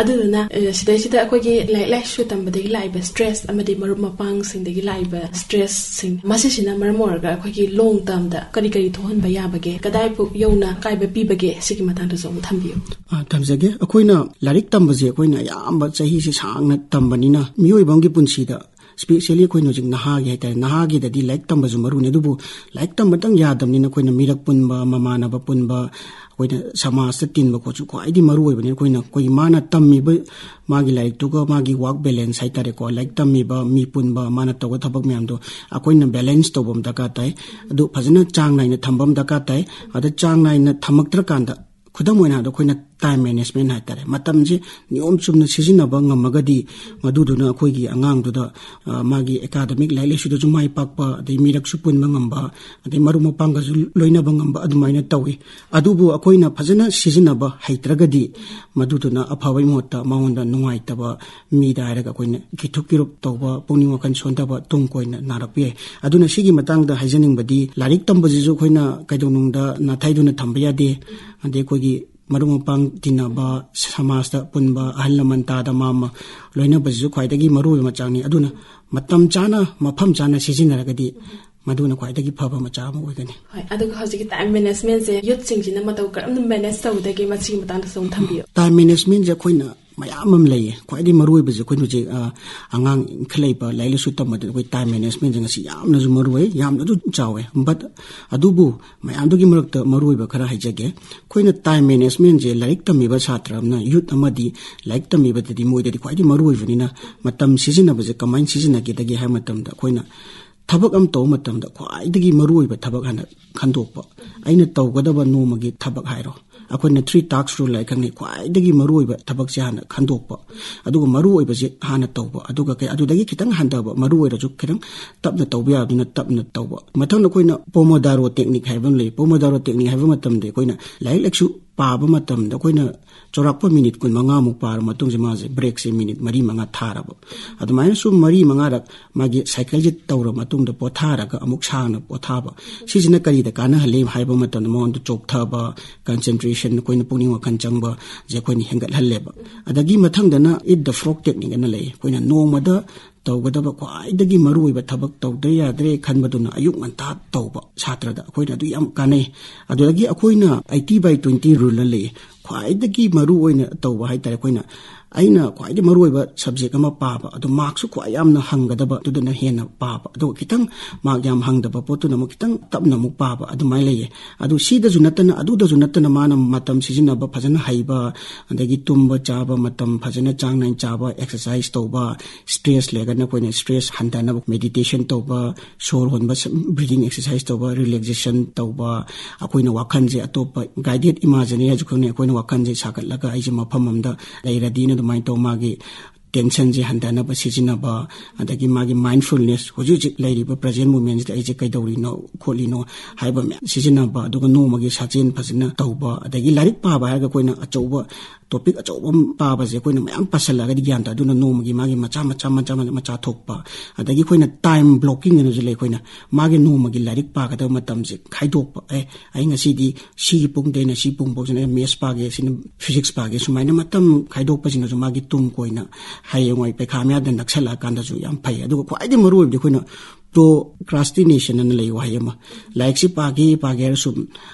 ꯑꯗꯨꯗꯨꯅ, ꯑꯦ, ꯁꯤꯗꯩꯁꯤꯗ ꯑꯩꯈꯣꯏꯒꯤ ꯂꯥꯏꯔꯤꯛ ꯂꯥꯏꯁꯨ ꯇꯝꯕꯗꯒꯤ ꯂꯥꯛꯏꯕ ꯁ꯭ꯇ꯭ꯔꯦꯁ ꯑꯃꯗꯤ ꯃꯔꯨꯞ ꯃꯄꯥꯡꯁꯤꯡꯗꯒꯤ ꯂꯥꯛꯏꯕ ꯁ꯭ꯇ꯭ꯔꯦꯁꯁꯤꯡ, ꯃꯁꯤꯁꯤꯅ ꯃꯔꯝ ꯑꯣꯏꯔꯒ ꯑꯩꯈꯣꯏꯒꯤ ꯂꯣꯡ ꯇꯔꯝꯗ ꯀꯔꯤ ꯀꯔꯤ ꯊꯣꯛꯍꯟꯕ ꯌꯥꯕꯒꯦ, ꯀꯗꯥꯏꯐꯥꯎ ꯌꯧꯅ ꯑꯀꯥꯏꯕ ꯄꯤꯕꯒꯦ, ꯁꯤꯒꯤ ꯃꯇꯥꯡꯗꯁꯨ ꯑꯃꯨꯛ ꯊꯝꯕꯤꯌꯨ꯫ ꯑ, ꯊꯝꯖꯒꯦ꯫ ꯑꯩꯈꯣꯏꯅ ꯂꯥꯏꯔꯤꯛ ꯇꯝꯕꯁꯦ ꯑꯩꯈꯣꯏꯅ ꯑꯌꯥꯝꯕ ꯆꯍꯤꯁꯦ ꯁꯥꯡꯅ ꯇꯝꯕꯅꯤꯅ, ꯃꯤꯑꯣꯏꯕ ꯑꯃꯒꯤ ꯄꯨꯟꯁꯤꯗ, ꯏꯁꯄꯤꯁꯦꯜꯂꯤ ꯑꯩꯈꯣꯏꯅ ꯍꯧꯖꯤꯛ ꯅꯍꯥꯒꯤ ꯍꯥꯏꯇꯥꯔꯦ, ꯅꯍꯥꯒꯤꯗꯗꯤ ꯂꯥꯏꯔꯤꯛ ꯇꯝꯕꯁꯨ ꯃꯔꯨꯅꯤ꯫ ꯑꯗꯨꯕꯨ ꯂꯥꯏꯔꯤꯛ ꯇꯝꯕꯇꯪ ꯌꯥꯗꯕꯅꯤꯅ ꯑꯩꯈꯣꯏꯅ ꯃꯤꯔꯛ ꯄꯨꯟꯕ, ꯃꯃꯥꯟꯅꯕ ꯄꯨꯟꯕ, ꯑꯩꯈꯣꯏꯅ ꯁꯃꯥꯖꯇ ꯇꯤꯟꯕ ꯈꯣꯠꯁꯨ ꯈ꯭ꯋꯥꯏꯗꯒꯤ ꯃꯔꯨ ꯑꯣꯏꯕꯅꯤ꯫ ꯑꯩꯈꯣꯏꯅ, ꯑꯩꯈꯣꯏꯒꯤ ꯃꯥꯅ ꯇꯝꯃꯤꯕ ꯃꯥꯒꯤ ꯂꯥꯏꯔꯤꯛꯇꯨꯒ ꯃꯥꯒꯤ ꯋꯥꯔꯛ ꯕꯦꯂꯦꯟꯁ ꯍꯥꯏꯇꯥꯔꯦꯀꯣ, ꯂꯥꯏꯔꯤꯛ ꯇꯝꯃꯤꯕ ꯃꯤ ꯄꯨꯟꯕ, ꯃꯥꯅ ꯇꯧꯕ ꯊꯕꯛ ꯃꯌꯥꯝꯗꯣ ꯑꯩꯈꯣꯏꯅ ꯕꯦꯂꯦꯟꯁ ꯇꯧꯕ ꯑꯃ ꯗꯔꯀꯥꯔ ꯇꯥꯏ꯫ ꯑꯗꯨ ꯐꯖꯅ ꯆꯥꯡ ꯅꯥꯏꯅ ꯊꯝꯕ ꯑꯃ ꯗꯔꯀꯥꯔ ꯇꯥꯏ꯫ ꯑꯗ ꯆꯥꯡ ꯅꯥꯏꯅ ꯊꯝꯃꯛꯇ꯭ꯔꯀꯥꯟꯗ, ꯈꯨꯗꯝ ꯑꯣꯏꯅ ꯍꯥꯏꯔꯕꯗ, ꯑꯩꯈꯣꯏꯅ ꯇꯥꯏꯝ ꯃꯦꯅꯦꯖꯃꯦꯟ ꯍꯥꯏꯇꯥꯔꯦ, ꯃꯇꯝꯁꯦ ꯅꯤꯌꯣꯝ ꯆꯨꯝꯅ ꯁꯤꯖꯤꯟꯅꯕ ꯉꯝꯃꯒꯗꯤ, ꯃꯗꯨꯗꯨꯅ ꯑꯩꯈꯣꯏꯒꯤ ꯑꯉꯥꯡꯗꯨꯗ, ꯑ, ꯃꯥꯒꯤ ꯑꯦꯀꯥꯗꯃꯤꯛ ꯂꯥꯏꯔꯤꯛ ꯂꯥꯏꯁꯨꯗꯁꯨ ꯃꯥꯏ ꯄꯥꯛꯄ, ꯑꯗꯩ ꯃꯤꯔꯛꯁꯨ ꯄꯨꯟꯕ ꯉꯝꯕ, ꯑꯗꯩ ꯃꯔꯨꯞ ꯃꯄꯥꯡꯒꯁꯨ ꯂꯣꯏꯅꯕ ꯉꯝꯕ, ꯑꯗꯨꯃꯥꯏꯅ ꯇꯧꯏ꯫ ꯑꯗꯨꯕꯨ ꯑꯩꯈꯣꯏꯅ ꯐꯖꯅ ꯁꯤꯖꯤꯟꯅꯕ ꯍꯩꯇ꯭ꯔꯒꯗꯤ, ꯃꯗꯨꯗꯨꯅ ꯑꯐꯕꯒꯤ ꯃꯍꯨꯠꯇ ꯃꯉꯣꯟꯗ ꯅꯨꯡꯉꯥꯏꯇꯕ, ꯃꯤꯗ ꯍꯥꯏꯔꯒ ꯑꯩꯈꯣꯏꯅ ꯀꯤꯊꯨꯞ ꯀꯤꯔꯨꯞ ꯇꯧꯕ, ꯄꯨꯛꯅꯤꯡ ꯋꯥꯈꯜ ꯁꯣꯟꯊꯕ, ꯇꯨꯡ ꯀꯣꯏꯅ ꯅꯥꯔꯛꯄ ꯌꯥꯏ꯫ ꯑꯗꯨꯅ ꯁꯤꯒꯤ ꯃꯇꯥꯡꯗ ꯍꯥꯏꯖꯅꯤꯡꯕꯗꯤ, ꯂꯥꯏꯔꯤꯛ ꯇꯝꯕꯁꯤꯁꯨ ꯑꯩꯈꯣꯏꯅ ꯀꯩꯗꯧꯅꯨꯡꯗ ꯅꯥꯊꯩꯗꯨꯅ ꯊꯝꯕ ꯌꯥꯗꯦ꯫ ꯑꯗꯩ ꯑꯩꯈꯣꯏꯒꯤ ꯃꯔꯨꯞ ꯃꯄꯥꯡ ꯇꯤꯟꯅꯕ, ꯁꯃꯥꯖꯇ ꯄꯨꯟꯕ, ꯑꯍꯜ ꯂꯃꯟ ꯇꯥꯗ ꯃꯥꯝꯃ ꯂꯣꯏꯅꯕꯁꯤꯁꯨ ꯈ꯭ꯋꯥꯏꯗꯒꯤ ꯃꯔꯨꯑꯣꯏꯕ ꯃꯆꯥꯛꯅꯤ꯫ ꯑꯗꯨꯅ ꯃꯇꯝ ꯆꯥꯅ, ꯃꯐꯝ ꯆꯥꯅ ꯁꯤꯖꯤꯟꯅꯔꯒꯗꯤ ꯃꯗꯨꯅ ꯈ꯭ꯋꯥꯏꯗꯒꯤ ꯐꯕ ꯃꯆꯥꯛ ꯑꯃ ꯑꯣꯏꯒꯅꯤ꯫ ꯍꯣꯏ, ꯑꯗꯨꯒ ꯍꯧꯖꯤꯛꯀꯤ ꯇꯥꯏꯝ ꯃꯦꯅꯦꯖꯃꯦꯟꯁꯦ ꯌꯨꯠꯁꯤꯡꯁꯤꯅ ꯃꯇꯧ ꯀꯔꯝꯅ ꯃꯦꯅꯦꯖ ꯇꯧꯒꯗꯒꯦ, ꯃꯁꯤꯒꯤ ꯃꯇꯥꯡꯗꯁꯨ ꯑꯃꯨꯛ ꯊꯝꯕꯤꯌꯨ꯫ ꯇꯥꯏꯝ ꯃꯦꯅꯦꯖꯃꯦꯟꯁꯦ ꯑꯩꯈꯣꯏꯅ ꯃꯌꯥꯝ ꯑꯃ ꯂꯩꯌꯦ꯫ ꯈ꯭ꯋꯥꯏꯗꯒꯤ ꯃꯔꯨꯑꯣꯏꯕꯁꯦ ꯑꯩꯈꯣꯏꯅ ꯍꯧꯖꯤꯛ, ꯑ, ꯑꯉꯥꯡ ꯏꯟꯈꯠꯂꯛꯏꯕ ꯂꯥꯏꯔꯤꯛ ꯂꯥꯏꯁꯨ ꯇꯝꯕꯗ ꯑꯩꯈꯣꯏ ꯇꯥꯏꯝ ꯃꯦꯅꯦꯖꯃꯦꯟꯁꯦ ꯉꯁꯤ ꯌꯥꯝꯅꯁꯨ ꯃꯔꯨ ꯑꯣꯏ, ꯌꯥꯝꯅꯁꯨ ꯆꯥꯎꯋꯦ꯫ But ꯑꯗꯨꯕꯨ ꯃꯌꯥꯝꯗꯨꯒꯤ ꯃꯔꯛꯇ ꯃꯔꯨꯑꯣꯏꯕ ꯈꯔ ꯍꯥꯏꯖꯒꯦ꯫ ꯑꯩꯈꯣꯏꯅ ꯇꯥꯏꯝ ꯃꯦꯅꯦꯖꯃꯦꯟꯁꯦ ꯂꯥꯏꯔꯤꯛ ꯇꯝꯃꯤꯕ ꯁꯥꯇ꯭ꯔ ꯑꯃꯅ, ꯌꯨꯠ ꯑꯃꯗꯤ ꯂꯥꯏꯔꯤꯛ ꯇꯝꯃꯤꯕꯗꯗꯤ ꯃꯣꯏꯗꯗꯤ ꯈ꯭ꯋꯥꯏꯗꯒꯤ ꯃꯔꯨꯑꯣꯏꯕꯅꯤꯅ, ꯃꯇꯝ ꯁꯤꯖꯤꯟꯅꯕꯁꯦ ꯀꯃꯥꯏꯅ ꯁꯤꯖꯤꯟꯅꯒꯗꯒꯦ ꯍꯥꯏꯕ ꯃꯇꯝꯗ, ꯑꯩꯈꯣꯏꯅ ꯊꯕꯛ ꯑꯃ ꯇꯧꯕ ꯃꯇꯝꯗ ꯈ꯭ꯋꯥꯏꯗꯒꯤ ꯃꯔꯨꯑꯣꯏꯕ ꯊꯕꯛ ꯍꯥꯟꯅ ꯈꯟꯗꯣꯛꯄ꯫ ꯑꯩꯅ ꯇꯧꯒꯗꯕ ꯅꯣꯡꯃꯒꯤ ꯊꯕꯛ ꯍꯥꯏꯔꯣ, ꯑꯩꯈꯣꯏꯅ three task rule ꯍꯥꯏ ꯈꯪꯅꯩ, ꯈ꯭ꯋꯥꯏꯗꯒꯤ ꯃꯔꯨꯑꯣꯏꯕ ꯊꯕꯛꯁꯦ ꯍꯥꯟꯅ ꯈꯟꯗꯣꯛꯄ, ꯑꯗꯨꯒ ꯃꯔꯨꯑꯣꯏꯕꯁꯦ ꯍꯥꯟꯅ ꯇꯧꯕ, ꯑꯗꯨꯒ ꯀꯩ-, ꯑꯗꯨꯗꯒꯤ ꯈꯤꯇꯪ ꯍꯟꯊꯕ, ꯃꯔꯨ ꯑꯣꯏꯔꯁꯨ ꯈꯤꯇꯪ ꯇꯞꯅ ꯇꯧꯕ ꯌꯥꯕꯗꯨꯅ ꯇꯞꯅ ꯇꯧꯕ꯫ ꯃꯊꯪꯗ ꯑꯩꯈꯣꯏꯅ Pomodoro technique ꯍꯥꯏꯕ ꯑꯃ ꯂꯩ꯫ Pomodoro technique ꯍꯥꯏꯕ ꯃꯇꯝꯗ ꯑꯩꯈꯣꯏꯅ ꯂꯥꯏꯔꯤꯛ ꯂꯥꯏꯁꯨ ꯄꯥꯕ ꯃꯇꯝꯗ ꯑꯩꯈꯣꯏꯅ ꯆꯥꯎꯔꯥꯛꯄ ꯃꯤꯅꯤꯠ ꯀꯨꯟ ꯃꯉꯥꯃꯨꯛ ꯄꯥꯔꯕ ꯃꯇꯨꯡꯁꯦ ꯃꯥꯁꯦ break ꯁꯦ ꯃꯤꯅꯤꯠ ꯃꯔꯤ ꯃꯉꯥ ꯊꯥꯔꯕ, ꯑꯗꯨꯃꯥꯏꯅ ꯁꯨꯝ ꯃꯔꯤ ꯃꯉꯥꯔꯛ ꯃꯥꯒꯤ cycle ꯁꯦ ꯇꯧꯔ ꯃꯇꯨꯡꯗ ꯄꯣꯊꯥꯔꯒ ꯑꯃꯨꯛ ꯁꯥꯡꯅ ꯄꯣꯊꯥꯕ꯫ ꯁꯤꯁꯤꯅ ꯀꯔꯤꯗ ꯀꯥꯟꯅꯍꯜꯂꯤ ꯍꯥꯏꯕ ꯃꯇꯝꯗ ꯃꯉꯣꯟꯗ ꯆꯣꯛꯊꯕ, concentration, ꯑꯩꯈꯣꯏꯅ ꯄꯨꯛꯅꯤꯡ ꯋꯥꯈꯜ ꯆꯪꯕꯁꯦ ꯑꯩꯈꯣꯏꯅ ꯍꯦꯟꯒꯠꯍꯜꯂꯦꯕ꯫ ꯑꯗꯒꯤ ꯃꯊꯪꯗꯅ Eat the Frog technique ꯑꯅ ꯂꯩ꯫ ꯑꯩꯈꯣꯏꯅ ꯅꯣꯡꯃꯗ ꯇꯧꯒꯗꯕ ꯈ꯭ꯋꯥꯏꯗꯒꯤ ꯃꯔꯨꯑꯣꯏꯕ ꯊꯕꯛ ꯇꯧꯗ ꯌꯥꯗ꯭ꯔꯦ ꯈꯟꯕꯗꯨꯅ ꯑꯌꯨꯛ ꯉꯟꯇꯥ ꯇꯧꯕ ꯁꯥꯇ꯭ꯔꯗ ꯑꯩꯈꯣꯏꯅ ꯑꯗꯨ ꯌꯥꯝ ꯀꯥꯟꯅꯩ꯫ ꯑꯗꯨꯗꯒꯤ ꯑꯩꯈꯣꯏꯅ eighty by twenty rule ꯑꯅ ꯂꯩ꯫ ꯈ꯭ꯋꯥꯏꯗꯒꯤ ꯃꯔꯨ ꯑꯣꯏꯅ ꯇꯧꯕ ꯍꯥꯏ ꯇꯥꯔꯦ, ꯑꯩꯈꯣꯏꯅ, ꯑꯩꯅ ꯈ꯭ꯋꯥꯏꯗꯒꯤ ꯃꯔꯨ ꯑꯣꯏꯕ subject ꯑꯃ ꯄꯥꯕ, ꯑꯗꯣ mark ꯁꯨ ꯈ꯭ꯋꯥꯏ ꯌꯥꯝꯅ ꯍꯪꯒꯗꯕ ꯑꯗꯨꯗꯅ ꯍꯦꯟꯅ ꯄꯥꯕ, ꯑꯗꯨꯒ ꯈꯤꯇꯪ mark ꯌꯥꯝ ꯍꯪꯗꯕ ꯄꯣꯠꯇꯨꯅ ꯑꯃꯨꯛ ꯈꯤꯇꯪ ꯇꯞꯅ ꯑꯃꯨꯛ ꯄꯥꯕ, ꯑꯗꯨꯃꯥꯏꯅ ꯂꯩꯌꯦ꯫ ꯑꯗꯨ ꯁꯤꯗꯁꯨ ꯅꯠꯇꯅ, ꯑꯗꯨꯗꯁꯨ ꯅꯠꯇꯅ ꯃꯥꯅ ꯃꯇꯝ ꯁꯤꯖꯤꯟꯅꯕ ꯐꯖꯅ ꯍꯩꯕ, ꯑꯗꯒꯤ ꯇꯨꯝꯕ ꯆꯥꯕ ꯃꯇꯝ ꯐꯖꯅ ꯆꯥꯡ ꯅꯥꯏꯅ ꯆꯥꯕ, exercise ꯇꯧꯕ, stress ꯂꯩꯔꯒꯅ ꯑꯩꯈꯣꯏꯅ stress ꯍꯟꯊꯅꯕ meditation ꯇꯧꯕ, ꯁꯣꯔ ꯍꯣꯟꯕ, breathing exercise ꯇꯧꯕ, relaxation ꯇꯧꯕ, ꯑꯩꯈꯣꯏꯅ ꯋꯥꯈꯜꯁꯦ ꯑꯇꯣꯞꯄ guided imaginary ꯍꯥꯏꯁꯨ ꯈꯪꯅꯩ, ꯑꯩꯈꯣꯏꯅ ꯋꯥꯈꯜꯁꯦ ꯁꯥꯒꯠꯂꯒ ꯑꯩꯁꯦ ꯃꯐꯝ ꯑꯃꯗ ꯂꯩꯔꯗꯤꯅ ꯑꯗꯨꯃꯥꯏꯅ ꯇꯧ, ꯃꯥꯒꯤ tension ꯁꯦ ꯍꯟꯊꯅꯕ ꯁꯤꯖꯤꯟꯅꯕ, ꯑꯗꯒꯤ ꯃꯥꯒꯤ mindfulness, ꯍꯧꯖꯤꯛ ꯍꯧꯖꯤꯛ ꯂꯩꯔꯤꯕ present moment ꯁꯤꯗ ꯑꯩꯁꯦ ꯀꯩꯗꯧꯔꯤꯅꯣ ꯈꯣꯠꯂꯤꯅꯣ ꯍꯥꯏꯕ ꯃꯌꯥꯝ ꯁꯤꯖꯤꯟꯅꯕ, ꯑꯗꯨꯒ ꯅꯣꯡꯃꯒꯤ ꯁꯥꯖꯦꯜ ꯐꯖꯅ ꯇꯧꯕ, ꯑꯗꯒꯤ ꯂꯥꯏꯔꯤꯛ ꯄꯥꯕ ꯍꯥꯏꯔꯒ ꯑꯩꯈꯣꯏꯅ ꯑꯆꯧꯕ topic ꯑꯆꯧꯕ ꯑꯃ ꯄꯥꯕꯁꯦ ꯑꯩꯈꯣꯏꯅ ꯃꯌꯥꯝ ꯄꯥꯁꯜꯂꯛꯑꯒꯗꯤ ꯒ꯭ꯌꯥꯟ ꯇꯥꯏ꯫ ꯑꯗꯨꯅ ꯅꯣꯡꯃꯒꯤ ꯃꯥꯒꯤ ꯃꯆꯥ ꯃꯆꯥ ꯃꯆꯥ ꯃꯆꯥ ꯃꯆꯥ ꯊꯣꯛꯄ, ꯑꯗꯒꯤ ꯑꯩꯈꯣꯏꯅ time blocking ꯑꯅꯁꯨ ꯂꯩ꯫ ꯑꯩꯈꯣꯏꯅ ꯃꯥꯒꯤ ꯅꯣꯡꯃꯒꯤ ꯂꯥꯏꯔꯤꯛ ꯄꯥꯒꯗꯕ ꯃꯇꯝꯁꯦ ꯈꯥꯏꯗꯣꯛꯄ, ꯑꯦ, ꯑꯩ ꯉꯁꯤꯗꯤ ꯁꯤꯒꯤ ꯄꯨꯡꯗꯩꯅ ꯁꯤ ꯄꯨꯡ ꯐꯥꯎꯁꯤꯅ ꯑꯩ maths ꯄꯥꯒꯦ, ꯁꯤꯅ physics ꯄꯥꯒꯦ, ꯁꯨꯃꯥꯏꯅ ꯃꯇꯝ ꯈꯥꯏꯗꯣꯛꯄꯁꯤꯅꯁꯨ ꯃꯥꯒꯤ ꯇꯨꯡ ꯀꯣꯏꯅ ꯍꯌꯦꯡꯋꯥꯏ ꯄꯩꯈꯥ ꯃꯌꯥꯗ ꯅꯛꯁꯜꯂꯛꯑꯀꯥꯟꯗꯁꯨ ꯌꯥꯝ ꯐꯩ꯫ ꯑꯗꯨꯒ ꯈ꯭ꯋꯥꯏꯗꯒꯤ ꯃꯔꯨ ꯑꯣꯏꯕꯗꯤ ꯑꯩꯈꯣꯏꯅ procrastination ꯑꯅ ꯂꯩ ꯋꯥꯍꯩ ꯑꯃ꯫ ꯂꯥꯏꯔꯤꯛꯁꯤ ꯄꯥꯒꯦ ꯄꯥꯒꯦ ꯍꯥꯏꯔ ꯁꯨꯝ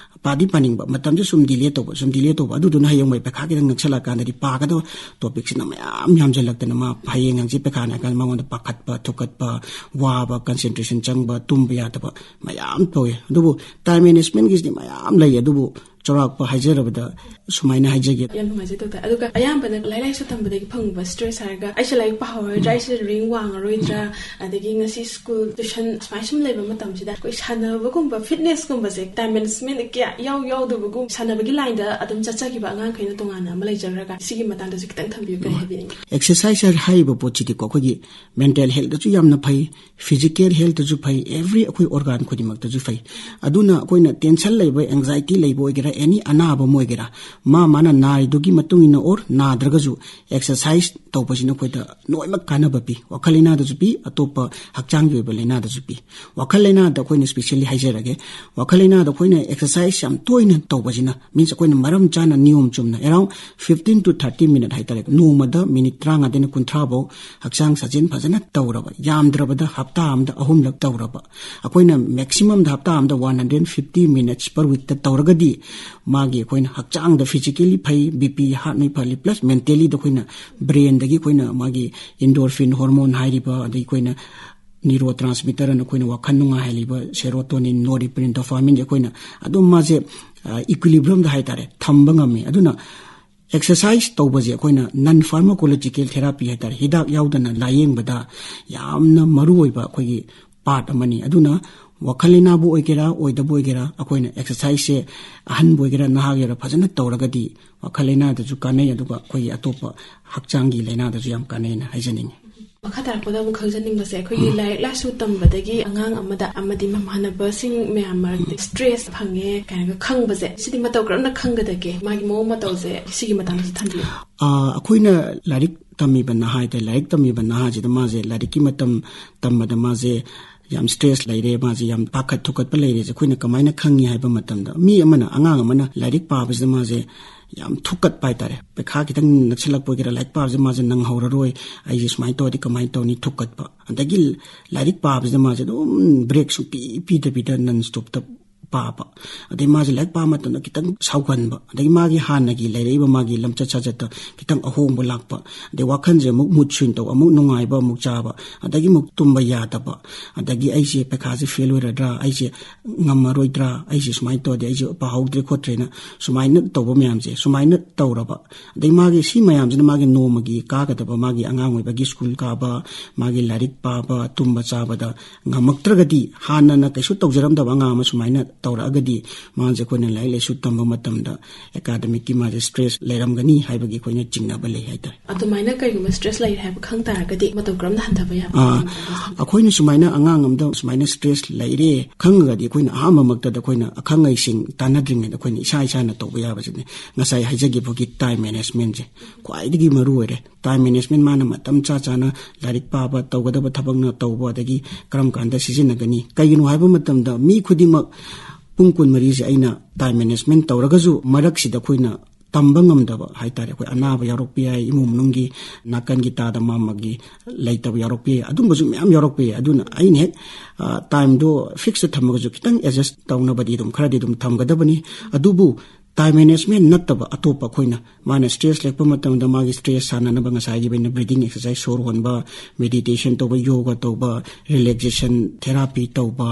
ꯄꯥꯗꯤ ꯄꯥꯅꯤꯡꯕ, ꯃꯇꯝꯁꯦ ꯁꯨꯝ delay ꯇꯧꯕ, ꯁꯨꯝ delay ꯇꯧꯕ, ꯑꯗꯨꯗꯨꯅ ꯍꯌꯦꯡꯋꯥꯏ ꯄꯩꯈꯥ ꯈꯤꯇꯪ ꯅꯛꯁꯜꯂꯛꯑꯀꯥꯟꯗꯗꯤ ꯄꯥꯒꯗꯕ topic ꯁꯤꯅ ꯃꯌꯥꯝ ꯌꯥꯝꯁꯤꯜꯂꯛꯇꯅ ꯃꯥ ꯍꯌꯦꯡ ꯍꯪꯆꯤꯠ ꯄꯩꯈꯥꯅꯦ ꯍꯥꯏꯔ ꯀꯥꯟꯗ ꯃꯉꯣꯟꯗ ꯄꯥꯈꯠꯄ, ꯊꯨꯀꯠꯄ, ꯋꯥꯕ, concentration ꯆꯪꯕ, ꯇꯨꯝꯕ ꯌꯥꯗꯕ ꯃꯌꯥꯝ ꯇꯧꯋꯦ꯫ ꯑꯗꯨꯕꯨ time management ꯀꯤꯁꯤꯗꯤ ꯃꯌꯥꯝ ꯂꯩ, ꯑꯗꯨꯕꯨ ꯆꯥꯎꯔꯥꯛꯄ ꯍꯥꯏꯖꯔꯕꯗ ꯁꯨꯃꯥꯏꯅ ꯍꯥꯏꯖꯒꯦ꯫ ꯌꯥꯝ ꯅꯨꯡꯉꯥꯏꯖꯩ ꯗꯣꯛꯇꯔ꯫ ꯑꯗꯨꯒ ꯑꯌꯥꯝꯕꯅ ꯂꯥꯏꯔꯤꯛ ꯂꯥꯏꯁꯨ ꯇꯝꯕꯗꯒꯤ ꯐꯪꯕ ꯁ꯭ꯇ꯭ꯔꯦꯁ ꯍꯥꯏꯔꯒ ꯑꯩꯁꯦ ꯂꯥꯏꯔꯤꯛ ꯄꯥꯍꯧꯔꯣꯏꯗ꯭ꯔꯥ, ꯑꯩꯁꯦ ꯔꯦꯡ ꯋꯥꯡꯉꯔꯣꯏꯗ꯭ꯔꯥ, ꯑꯗꯒꯤ ꯉꯁꯤ ꯁ꯭ꯀꯨꯜ ꯇ꯭ꯌꯨꯁꯟ ꯁꯨꯃꯥꯏꯅ ꯁꯨꯝ ꯂꯩꯕ ꯃꯇꯝꯁꯤꯗ ꯑꯩꯈꯣꯏ ꯁꯥꯟꯅꯕꯒꯨꯝꯕ, ꯐꯤꯠꯅꯦꯁꯀꯨꯝꯕꯁꯦ, ꯇꯥꯏꯝ ꯃꯦꯅꯦꯖꯃꯦꯟ ꯀꯌꯥ ꯏꯌꯥꯎ ꯌꯥꯎꯗꯕꯒꯨꯝ, ꯁꯥꯟꯅꯕꯒꯤ ꯂꯥꯏꯟꯗ ꯑꯗꯨꯝ ꯆꯠꯆꯈꯤꯕ ꯑꯉꯥꯡꯈꯩꯅ ꯇꯣꯉꯥꯟꯅ ꯑꯃ ꯂꯩꯖꯈ꯭ꯔꯒ ꯁꯤꯒꯤ ꯃꯇꯥꯡꯗꯁꯨ ꯈꯤꯇꯪ ꯊꯝꯕꯤꯌꯨ, ꯀꯔꯤ ꯍꯥꯏꯕꯤꯅꯤꯡꯉꯤ? ꯑꯦꯛꯁꯔꯁꯥꯏꯁ ꯍꯥꯏꯔꯤꯕ ꯄꯣꯠꯁꯤꯗꯤꯀꯣ, ꯑꯩꯈꯣꯏꯒꯤ ꯃꯦꯟꯇꯦꯜ ꯍꯦꯜꯊꯇꯁꯨ ꯌꯥꯝꯅ ꯐꯩ, ꯐꯤꯖꯤꯀꯦꯜ ꯍꯦꯜꯊꯇꯁꯨ ꯐꯩ, ꯑꯦꯚ꯭ꯔꯤ ꯑꯩꯈꯣꯏ ꯑꯣꯔꯒꯥꯟ ꯈꯨꯗꯤꯡꯃꯛꯇꯁꯨ ꯐꯩ꯫ ꯑꯗꯨꯅ ꯑꯩꯈꯣꯏꯅ ꯇꯦꯟꯁꯟ ꯂꯩꯕ, ꯑꯦꯡꯖꯥꯏꯇꯤ ꯂꯩꯕ ꯑꯣꯏꯒꯦꯔꯥ, ꯑꯦꯅꯤ ꯑꯅꯥꯕ ꯑꯃ ꯑꯣꯏꯒꯦꯔꯥ, ꯃꯥ ꯃꯥꯅ ꯅꯥꯔꯤꯗꯨꯒꯤ ꯃꯇꯨꯡ ꯏꯟꯅ ꯑꯣꯔ ꯅꯥꯗ꯭ꯔꯒꯁꯨ ꯑꯦꯛꯁꯔꯁꯥꯏꯁ ꯇꯧꯕꯁꯤꯅ ꯑꯩꯈꯣꯏꯗ ꯂꯣꯏꯅꯃꯛ ꯀꯥꯟꯅꯕ ꯄꯤ꯫ ꯋꯥꯈꯜ ꯂꯩꯅꯥꯗꯁꯨ ꯄꯤ, ꯑꯇꯣꯞꯄ ꯍꯛꯆꯥꯡꯒꯤ ꯑꯣꯏꯕ ꯂꯩꯅꯥꯗꯁꯨ ꯄꯤ꯫ ꯋꯥꯈꯜ ꯂꯩꯅꯥꯗ ꯑꯩꯈꯣꯏꯅ ꯁ꯭ꯄꯦꯁꯤꯌꯦꯜꯂꯤ ꯍꯥꯏꯖꯔꯒꯦ, ꯋꯥꯈꯜ ꯂꯩꯅꯥꯗ ꯑꯩꯈꯣꯏꯅ ꯑꯦꯛꯁꯔꯁꯥꯏꯁ ꯌꯥꯝ ꯇꯣꯏꯅ ꯇꯧꯕꯁꯤꯅ, ꯃꯤꯟꯁ ꯑꯩꯈꯣꯏꯅ ꯃꯔꯝ ꯆꯥꯅ ꯅꯤꯌꯣꯝ ꯆꯨꯝꯅ around fifteen two thirty minute ꯍꯥꯏꯇꯥꯔꯦ, ꯅꯣꯡꯃꯗ ꯃꯤꯅꯤꯠ ꯇꯔꯥꯃꯉꯥꯗꯩꯅ ꯀꯨꯟꯊ꯭ꯔꯥ ꯐꯥꯎ ꯍꯛꯆꯥꯡ ꯁꯥꯖꯦꯜ ꯐꯖꯅ ꯇꯧꯔꯕ, ꯌꯥꯝꯗ꯭ꯔꯕꯗ ꯍꯞꯇꯥ ꯑꯃꯗ ꯑꯍꯨꯝꯂꯛ ꯇꯧꯔꯕ, ꯑꯩꯈꯣꯏꯅ ꯃꯦꯛꯁꯤꯃꯝꯗ ꯍꯞꯇꯥ ꯑꯃꯗ one hundred fifty minutes per ꯋꯤꯛꯇ ꯇꯧꯔꯒꯗꯤ ꯃꯥꯒꯤ ꯑꯩꯈꯣꯏꯅ ꯍꯛꯆꯥꯡꯗ ꯐꯤꯖꯤꯀꯦꯜꯂꯤ ꯐꯩ, ꯕꯤ ꯄꯤ, ꯍꯥꯔꯠ ꯃꯩ ꯐꯍꯜꯂꯤ, ꯄ꯭ꯂꯁ ꯃꯦꯟꯇꯦꯜꯂꯤꯗ ꯑꯩꯈꯣꯏꯅ ꯕ꯭ꯔꯦꯟꯗꯒꯤ ꯑꯩꯈꯣꯏꯅ ꯃꯥꯒꯤ ꯏꯟꯗꯣꯔꯐꯤꯟ ꯍꯣꯔꯃꯣꯟ ꯍꯥꯏꯔꯤꯕ, ꯑꯗꯩ ꯑꯩꯈꯣꯏꯅ ꯅ꯭ꯌꯨꯔꯣ ꯇ꯭ꯔꯥꯟꯁꯃꯤꯇꯔ ꯑꯅ ꯑꯩꯈꯣꯏꯅ ꯋꯥꯈꯜ ꯅꯨꯡꯉꯥꯏꯍꯜꯂꯤꯕ ꯁꯦꯔꯣꯇꯣꯅꯤꯟ, ꯅꯣꯔꯤꯄ꯭ꯔꯤꯟ, ꯗꯣꯄꯥꯃꯤꯟꯁꯦ ꯑꯩꯈꯣꯏꯅ ꯑꯗꯨꯝ ꯃꯥꯁꯦ ꯏꯀ꯭ꯋꯤꯂꯤꯕ꯭ꯔꯝꯗ ꯍꯥꯏꯇꯥꯔꯦ ꯊꯝꯕ ꯉꯝꯃꯤ꯫ ꯑꯗꯨꯅ ꯑꯦꯛꯁꯔꯁꯥꯏꯁ ꯇꯧꯕꯁꯦ ꯑꯩꯈꯣꯏꯅ ꯅꯟ ꯐꯥꯔꯃꯥꯀꯣꯂꯣꯖꯤꯀꯦꯜ ꯊꯦꯔꯥꯄꯤ ꯍꯥꯏꯇꯥꯔꯦ, ꯍꯤꯗꯥꯛ ꯌꯥꯎꯗꯅ ꯂꯥꯌꯦꯡꯕꯗ ꯌꯥꯝꯅ ꯃꯔꯨ ꯑꯣꯏꯕ ꯑꯩꯈꯣꯏꯒꯤ ꯄꯥꯔꯠ ꯑꯃꯅꯤ꯫ ꯑꯗꯨꯅ ꯋꯥꯈꯜ ꯂꯩꯅꯥꯕꯨ ꯑꯣꯏꯒꯦꯔꯥ, ꯑꯣꯏꯗꯕ ꯑꯣꯏꯒꯦꯔꯥ, ꯑꯩꯈꯣꯏꯅ ꯑꯦꯛꯁꯔꯁꯥꯏꯁꯁꯦ ꯑꯍꯟꯕ ꯑꯣꯏꯒꯦꯔꯥ, ꯅꯍꯥ ꯑꯣꯏꯒꯦꯔꯥ, ꯐꯖꯅ ꯇꯧꯔꯒꯗꯤ ꯋꯥꯈꯜ ꯂꯩꯅꯥꯗꯁꯨ ꯀꯥꯟꯅꯩ, ꯑꯗꯨꯒ ꯑꯩꯈꯣꯏꯒꯤ ꯑꯇꯣꯞꯄ ꯍꯛꯆꯥꯡꯒꯤ ꯂꯩꯅꯥꯗꯁꯨ ꯌꯥꯝ ꯀꯥꯟꯅꯩꯅ ꯍꯥꯏꯖꯅꯤꯡꯉꯤ꯫ ꯃꯈꯥ ꯇꯥꯔꯛꯄꯗ ꯑꯃꯨꯛ ꯈꯪꯖꯅꯤꯡꯕꯁꯦ, ꯑꯩꯈꯣꯏꯒꯤ ꯂꯥꯏꯔꯤꯛ ꯂꯥꯏꯁꯨ ꯇꯝꯕꯗꯒꯤ ꯑꯉꯥꯡ ꯑꯃꯗ ꯑꯃꯗꯤ ꯃꯃꯥꯟꯅꯕꯁꯤꯡ ꯃꯌꯥꯝ ꯃꯔꯛꯇ ꯁ꯭ꯇ꯭ꯔꯦꯁ ꯐꯪꯉꯦ ꯀꯥꯏꯅꯒ ꯈꯪꯕꯁꯦ, ꯁꯤꯗꯤ ꯃꯇꯧ ꯀꯔꯝꯅ ꯈꯪꯒꯗꯒꯦ? ꯃꯥꯒꯤ ꯃꯑꯣꯡ ꯃꯇꯧꯁꯦ ꯁꯤꯒꯤ ꯃꯇꯥꯡꯗꯁꯨ ꯊꯝꯕꯤꯌꯨ꯫ ꯑ, ꯑꯩꯈꯣꯏꯅ ꯂꯥꯏꯔꯤꯛ ꯇꯝꯃꯤꯕ ꯅꯍꯥ ꯍꯥꯏꯇꯥꯔꯦ, ꯂꯥꯏꯔꯤꯛ ꯇꯝꯃꯤꯕ ꯅꯍꯥꯁꯤꯗ ꯃꯥꯁꯦ ꯂꯥꯏꯔꯤꯛꯀꯤ ꯃꯇꯝ ꯇꯝꯕꯗ ꯃꯥꯁꯦ ꯌꯥꯝ ꯁ꯭ꯇ꯭ꯔꯦꯁ ꯂꯩꯔꯦ, ꯃꯥꯁꯦ ꯌꯥꯝ ꯄꯥꯈꯠ ꯊꯨꯀꯠꯄ ꯂꯩꯔꯦꯁꯦ ꯑꯩꯈꯣꯏꯅ ꯀꯃꯥꯏꯅ ꯈꯪꯉꯤ ꯍꯥꯏꯕ ꯃꯇꯝꯗ, ꯃꯤ ꯑꯃꯅ, ꯑꯉꯥꯡ ꯑꯃꯅ ꯂꯥꯏꯔꯤꯛ ꯄꯥꯕꯁꯤꯗ ꯃꯥꯁꯦ ꯌꯥꯝ ꯊꯨꯀꯠꯄ ꯍꯥꯏꯇꯥꯔꯦ, ꯄꯩꯈꯥ ꯈꯤꯇꯪ ꯅꯛꯁꯤꯜꯂꯛꯄ ꯑꯣꯏꯒꯦꯔꯥ, ꯂꯥꯏꯔꯤꯛ ꯄꯥꯕꯁꯦ ꯃꯥꯁꯦ ꯅꯪꯍꯧꯔꯔꯣꯏ, ꯑꯩꯁꯦ ꯁꯨꯃꯥꯏꯅ ꯇꯧꯔꯗꯤ ꯀꯃꯥꯏꯅ ꯇꯧꯅꯤ, ꯊꯨꯀꯠꯄ꯫ ꯑꯗꯒꯤ ꯂꯥꯏꯔꯤꯛ ꯄꯥꯕꯁꯤꯗ ꯃꯥꯁꯦ ꯑꯗꯨꯝ ꯕ꯭ꯔꯦꯛ ꯁꯨꯡꯄꯤ ꯄꯤꯗꯕꯤꯗ ꯅꯟ ꯁ꯭ꯇꯣꯞꯇ ꯄꯥꯕ, ꯑꯗꯩ ꯃꯥꯁꯦ ꯂꯥꯏꯔꯤꯛ ꯄꯥꯕ ꯃꯇꯝꯗ ꯈꯤꯇꯪ ꯁꯥꯎꯒꯟꯕ, ꯑꯗꯩ ꯃꯥꯒꯤ ꯍꯥꯟꯅꯒꯤ ꯂꯩꯔꯛꯏꯕ ꯃꯥꯒꯤ ꯂꯝꯆꯠ ꯁꯥꯖꯠꯇ ꯈꯤꯇꯪ ꯑꯍꯣꯡꯕ ꯂꯥꯛꯄ, ꯑꯗꯩ ꯋꯥꯈꯜꯁꯦ ꯑꯃꯨꯛ mood swing ꯇꯧꯕ, ꯑꯃꯨꯛ ꯅꯨꯡꯉꯥꯏꯕ ꯑꯃꯨꯛ ꯆꯥꯕ, ꯑꯗꯒꯤ ꯑꯃꯨꯛ ꯇꯨꯝꯕ ꯌꯥꯗꯕ, ꯑꯗꯒꯤ ꯑꯩꯁꯦ ꯄꯩꯈꯥꯁꯦ ꯐꯦꯜ ꯑꯣꯏꯔꯗ꯭ꯔꯥ, ꯑꯩꯁꯦ ꯉꯝꯃꯔꯣꯏꯗ꯭ꯔꯥ, ꯑꯩꯁꯦ ꯁꯨꯃꯥꯏꯅ ꯇꯧꯔꯗꯤ ꯑꯩꯁꯦ ꯄꯥꯍꯧꯗ꯭ꯔꯦ ꯈꯣꯠꯇ꯭ꯔꯦꯅ ꯁꯨꯃꯥꯏꯅ ꯇꯧꯕ ꯃꯌꯥꯝꯁꯦ ꯁꯨꯃꯥꯏꯅ ꯇꯧꯔꯕ, ꯑꯗꯩ ꯃꯥꯒꯤ ꯁꯤ ꯃꯌꯥꯝꯁꯤꯅ ꯃꯥꯒꯤ ꯅꯣꯡꯃꯒꯤ ꯀꯥꯒꯗꯕ ꯃꯥꯒꯤ ꯑꯉꯥꯡ ꯑꯣꯏꯕꯒꯤ ꯁ꯭ꯀꯨꯜ ꯀꯥꯕ, ꯃꯥꯒꯤ ꯂꯥꯏꯔꯤꯛ ꯄꯥꯕ, ꯇꯨꯝꯕ ꯆꯥꯕꯗ ꯉꯝꯃꯛꯇ꯭ꯔꯒꯗꯤ, ꯍꯥꯟꯅꯅ ꯀꯩꯁꯨ ꯇꯧꯖꯔꯝꯗꯕ ꯑꯉꯥꯡ ꯑꯃ ꯁꯨꯃꯥꯏꯅ ꯇꯧꯔꯛꯑꯒꯗꯤ, ꯃꯥꯁꯦ ꯑꯩꯈꯣꯏꯅ ꯂꯥꯏꯔꯤꯛ ꯂꯥꯏꯁꯨ ꯇꯝꯕ ꯃꯇꯝꯗ ꯑꯦꯀꯥꯗꯃꯤꯛꯀꯤ ꯃꯥꯁꯦ ꯁ꯭ꯇ꯭ꯔꯦꯁ ꯂꯩꯔꯝꯒꯅꯤ ꯍꯥꯏꯕꯒꯤ ꯑꯩꯈꯣꯏꯅ ꯆꯤꯡꯅꯕ ꯂꯩ ꯍꯥꯏꯇꯥꯔꯦ꯫ ꯑꯗꯨꯃꯥꯏꯅ ꯀꯩꯒꯨꯝꯕ ꯁ꯭ꯇ꯭ꯔꯦꯁ ꯂꯩꯔꯦ ꯍꯥꯏꯕ ꯈꯪ ꯇꯥꯔꯒꯗꯤ ꯃꯇꯧ ꯀꯔꯝꯅ ꯍꯟꯊꯕ ꯌꯥꯕ? ꯑꯥ, ꯑꯩꯈꯣꯏꯅ ꯁꯨꯃꯥꯏꯅ ꯑꯉꯥꯡ ꯑꯃꯗ ꯁꯨꯃꯥꯏꯅ ꯁ꯭ꯇ꯭ꯔꯦꯁ ꯂꯩꯔꯦ ꯈꯪꯉꯒꯗꯤ, ꯑꯩꯈꯣꯏꯅ ꯑꯍꯥꯟꯕꯃꯛꯇꯗ ꯑꯩꯈꯣꯏꯅ ꯑꯈꯪ ꯑꯍꯩꯁꯤꯡ ꯇꯥꯟꯅꯗ꯭ꯔꯤꯉꯩꯗ ꯑꯩꯈꯣꯏꯅ ꯏꯁꯥ ꯏꯁꯥꯅ ꯇꯧꯕ ꯌꯥꯕꯁꯤꯅꯦ꯫ ꯉꯁꯥꯏ ꯍꯥꯏꯖꯈꯤꯕꯒꯤ ꯇꯥꯏꯝ ꯃꯦꯅꯦꯖꯃꯦꯟꯁꯦ ꯈ꯭ꯋꯥꯏꯗꯒꯤ ꯃꯔꯨ ꯑꯣꯏꯔꯦ꯫ ꯇꯥꯏꯝ ꯃꯦꯅꯦꯖꯃꯦꯟ, ꯃꯥꯅ ꯃꯇꯝ ꯆꯥ ꯆꯥꯅ ꯂꯥꯏꯔꯤꯛ ꯄꯥꯕ, ꯇꯧꯒꯗꯕ ꯊꯕꯛꯅ ꯇꯧꯕ, ꯑꯗꯒꯤ ꯀꯔꯝ ꯀꯥꯟꯗ ꯁꯤꯖꯤꯟꯅꯒꯅꯤ? ꯀꯩꯒꯤꯅꯣ ꯍꯥꯏꯕ ꯃꯇꯝꯗ ꯃꯤ ꯈꯨꯗꯤꯡꯃꯛ ꯄꯨꯡ ꯀꯨꯟꯃꯔꯤꯁꯦ ꯑꯩꯅ ꯇꯥꯏꯝ ꯃꯦꯅꯦꯖꯃꯦꯟ ꯇꯧꯔꯒꯁꯨ ꯃꯔꯛꯁꯤꯗ ꯑꯩꯈꯣꯏꯅ ꯇꯝꯕ ꯉꯝꯗꯕ ꯍꯥꯏꯇꯥꯔꯦ꯫ ꯑꯩꯈꯣꯏ ꯑꯅꯥꯕ ꯌꯥꯎꯔꯛꯄ ꯌꯥꯏ, ꯏꯃꯨꯡ ꯃꯅꯨꯡꯒꯤ ꯅꯥꯀꯟꯒꯤ ꯇꯥꯗ ꯃꯥꯝꯃꯒꯤ ꯂꯩꯇꯕ ꯌꯥꯎꯔꯛꯄ ꯌꯥꯏ, ꯑꯗꯨꯝꯕꯁꯨ ꯃꯌꯥꯝ ꯌꯥꯎꯔꯛꯄ ꯌꯥꯏ꯫ ꯑꯗꯨꯅ ꯑꯩꯅ ꯍꯦꯛ, ꯑ, ꯇꯥꯏꯝꯗꯣ ꯐꯤꯛꯁꯇ ꯊꯝꯃꯒꯁꯨ ꯈꯤꯇꯪ ꯑꯦꯗꯖꯁ ꯇꯧꯅꯕꯗꯤ ꯑꯗꯨꯝ ꯈꯔꯗꯤ ꯑꯗꯨꯝ ꯊꯝꯒꯗꯕꯅꯤ꯫ ꯑꯗꯨꯕꯨ ꯇꯥꯏꯝ ꯃꯦꯅꯦꯖꯃꯦꯟ ꯅꯠꯇꯕ ꯑꯇꯣꯞꯄ ꯑꯩꯈꯣꯏꯅ, ꯃꯥꯅ ꯁ꯭ꯇ꯭ꯔꯦꯁ ꯂꯩꯔꯛꯄ ꯃꯇꯝꯗ ꯃꯥꯒꯤ ꯁ꯭ꯇ꯭ꯔꯦꯁ ꯁꯥꯟꯅꯅꯕ ꯉꯁꯥꯏꯒꯤ ꯑꯩꯅ ꯕ꯭ꯔꯤꯗꯤꯡ ꯑꯦꯛꯁꯔꯁꯥꯏꯁ, ꯁꯣꯔ ꯍꯣꯟꯕ, ꯃꯦꯗꯤꯇꯦꯁꯟ ꯇꯧꯕ, ꯌꯣꯒꯥ ꯇꯧꯕ, ꯔꯤꯂꯦꯛꯁꯦꯁꯟ ꯊꯦꯔꯥꯄꯤ ꯇꯧꯕ,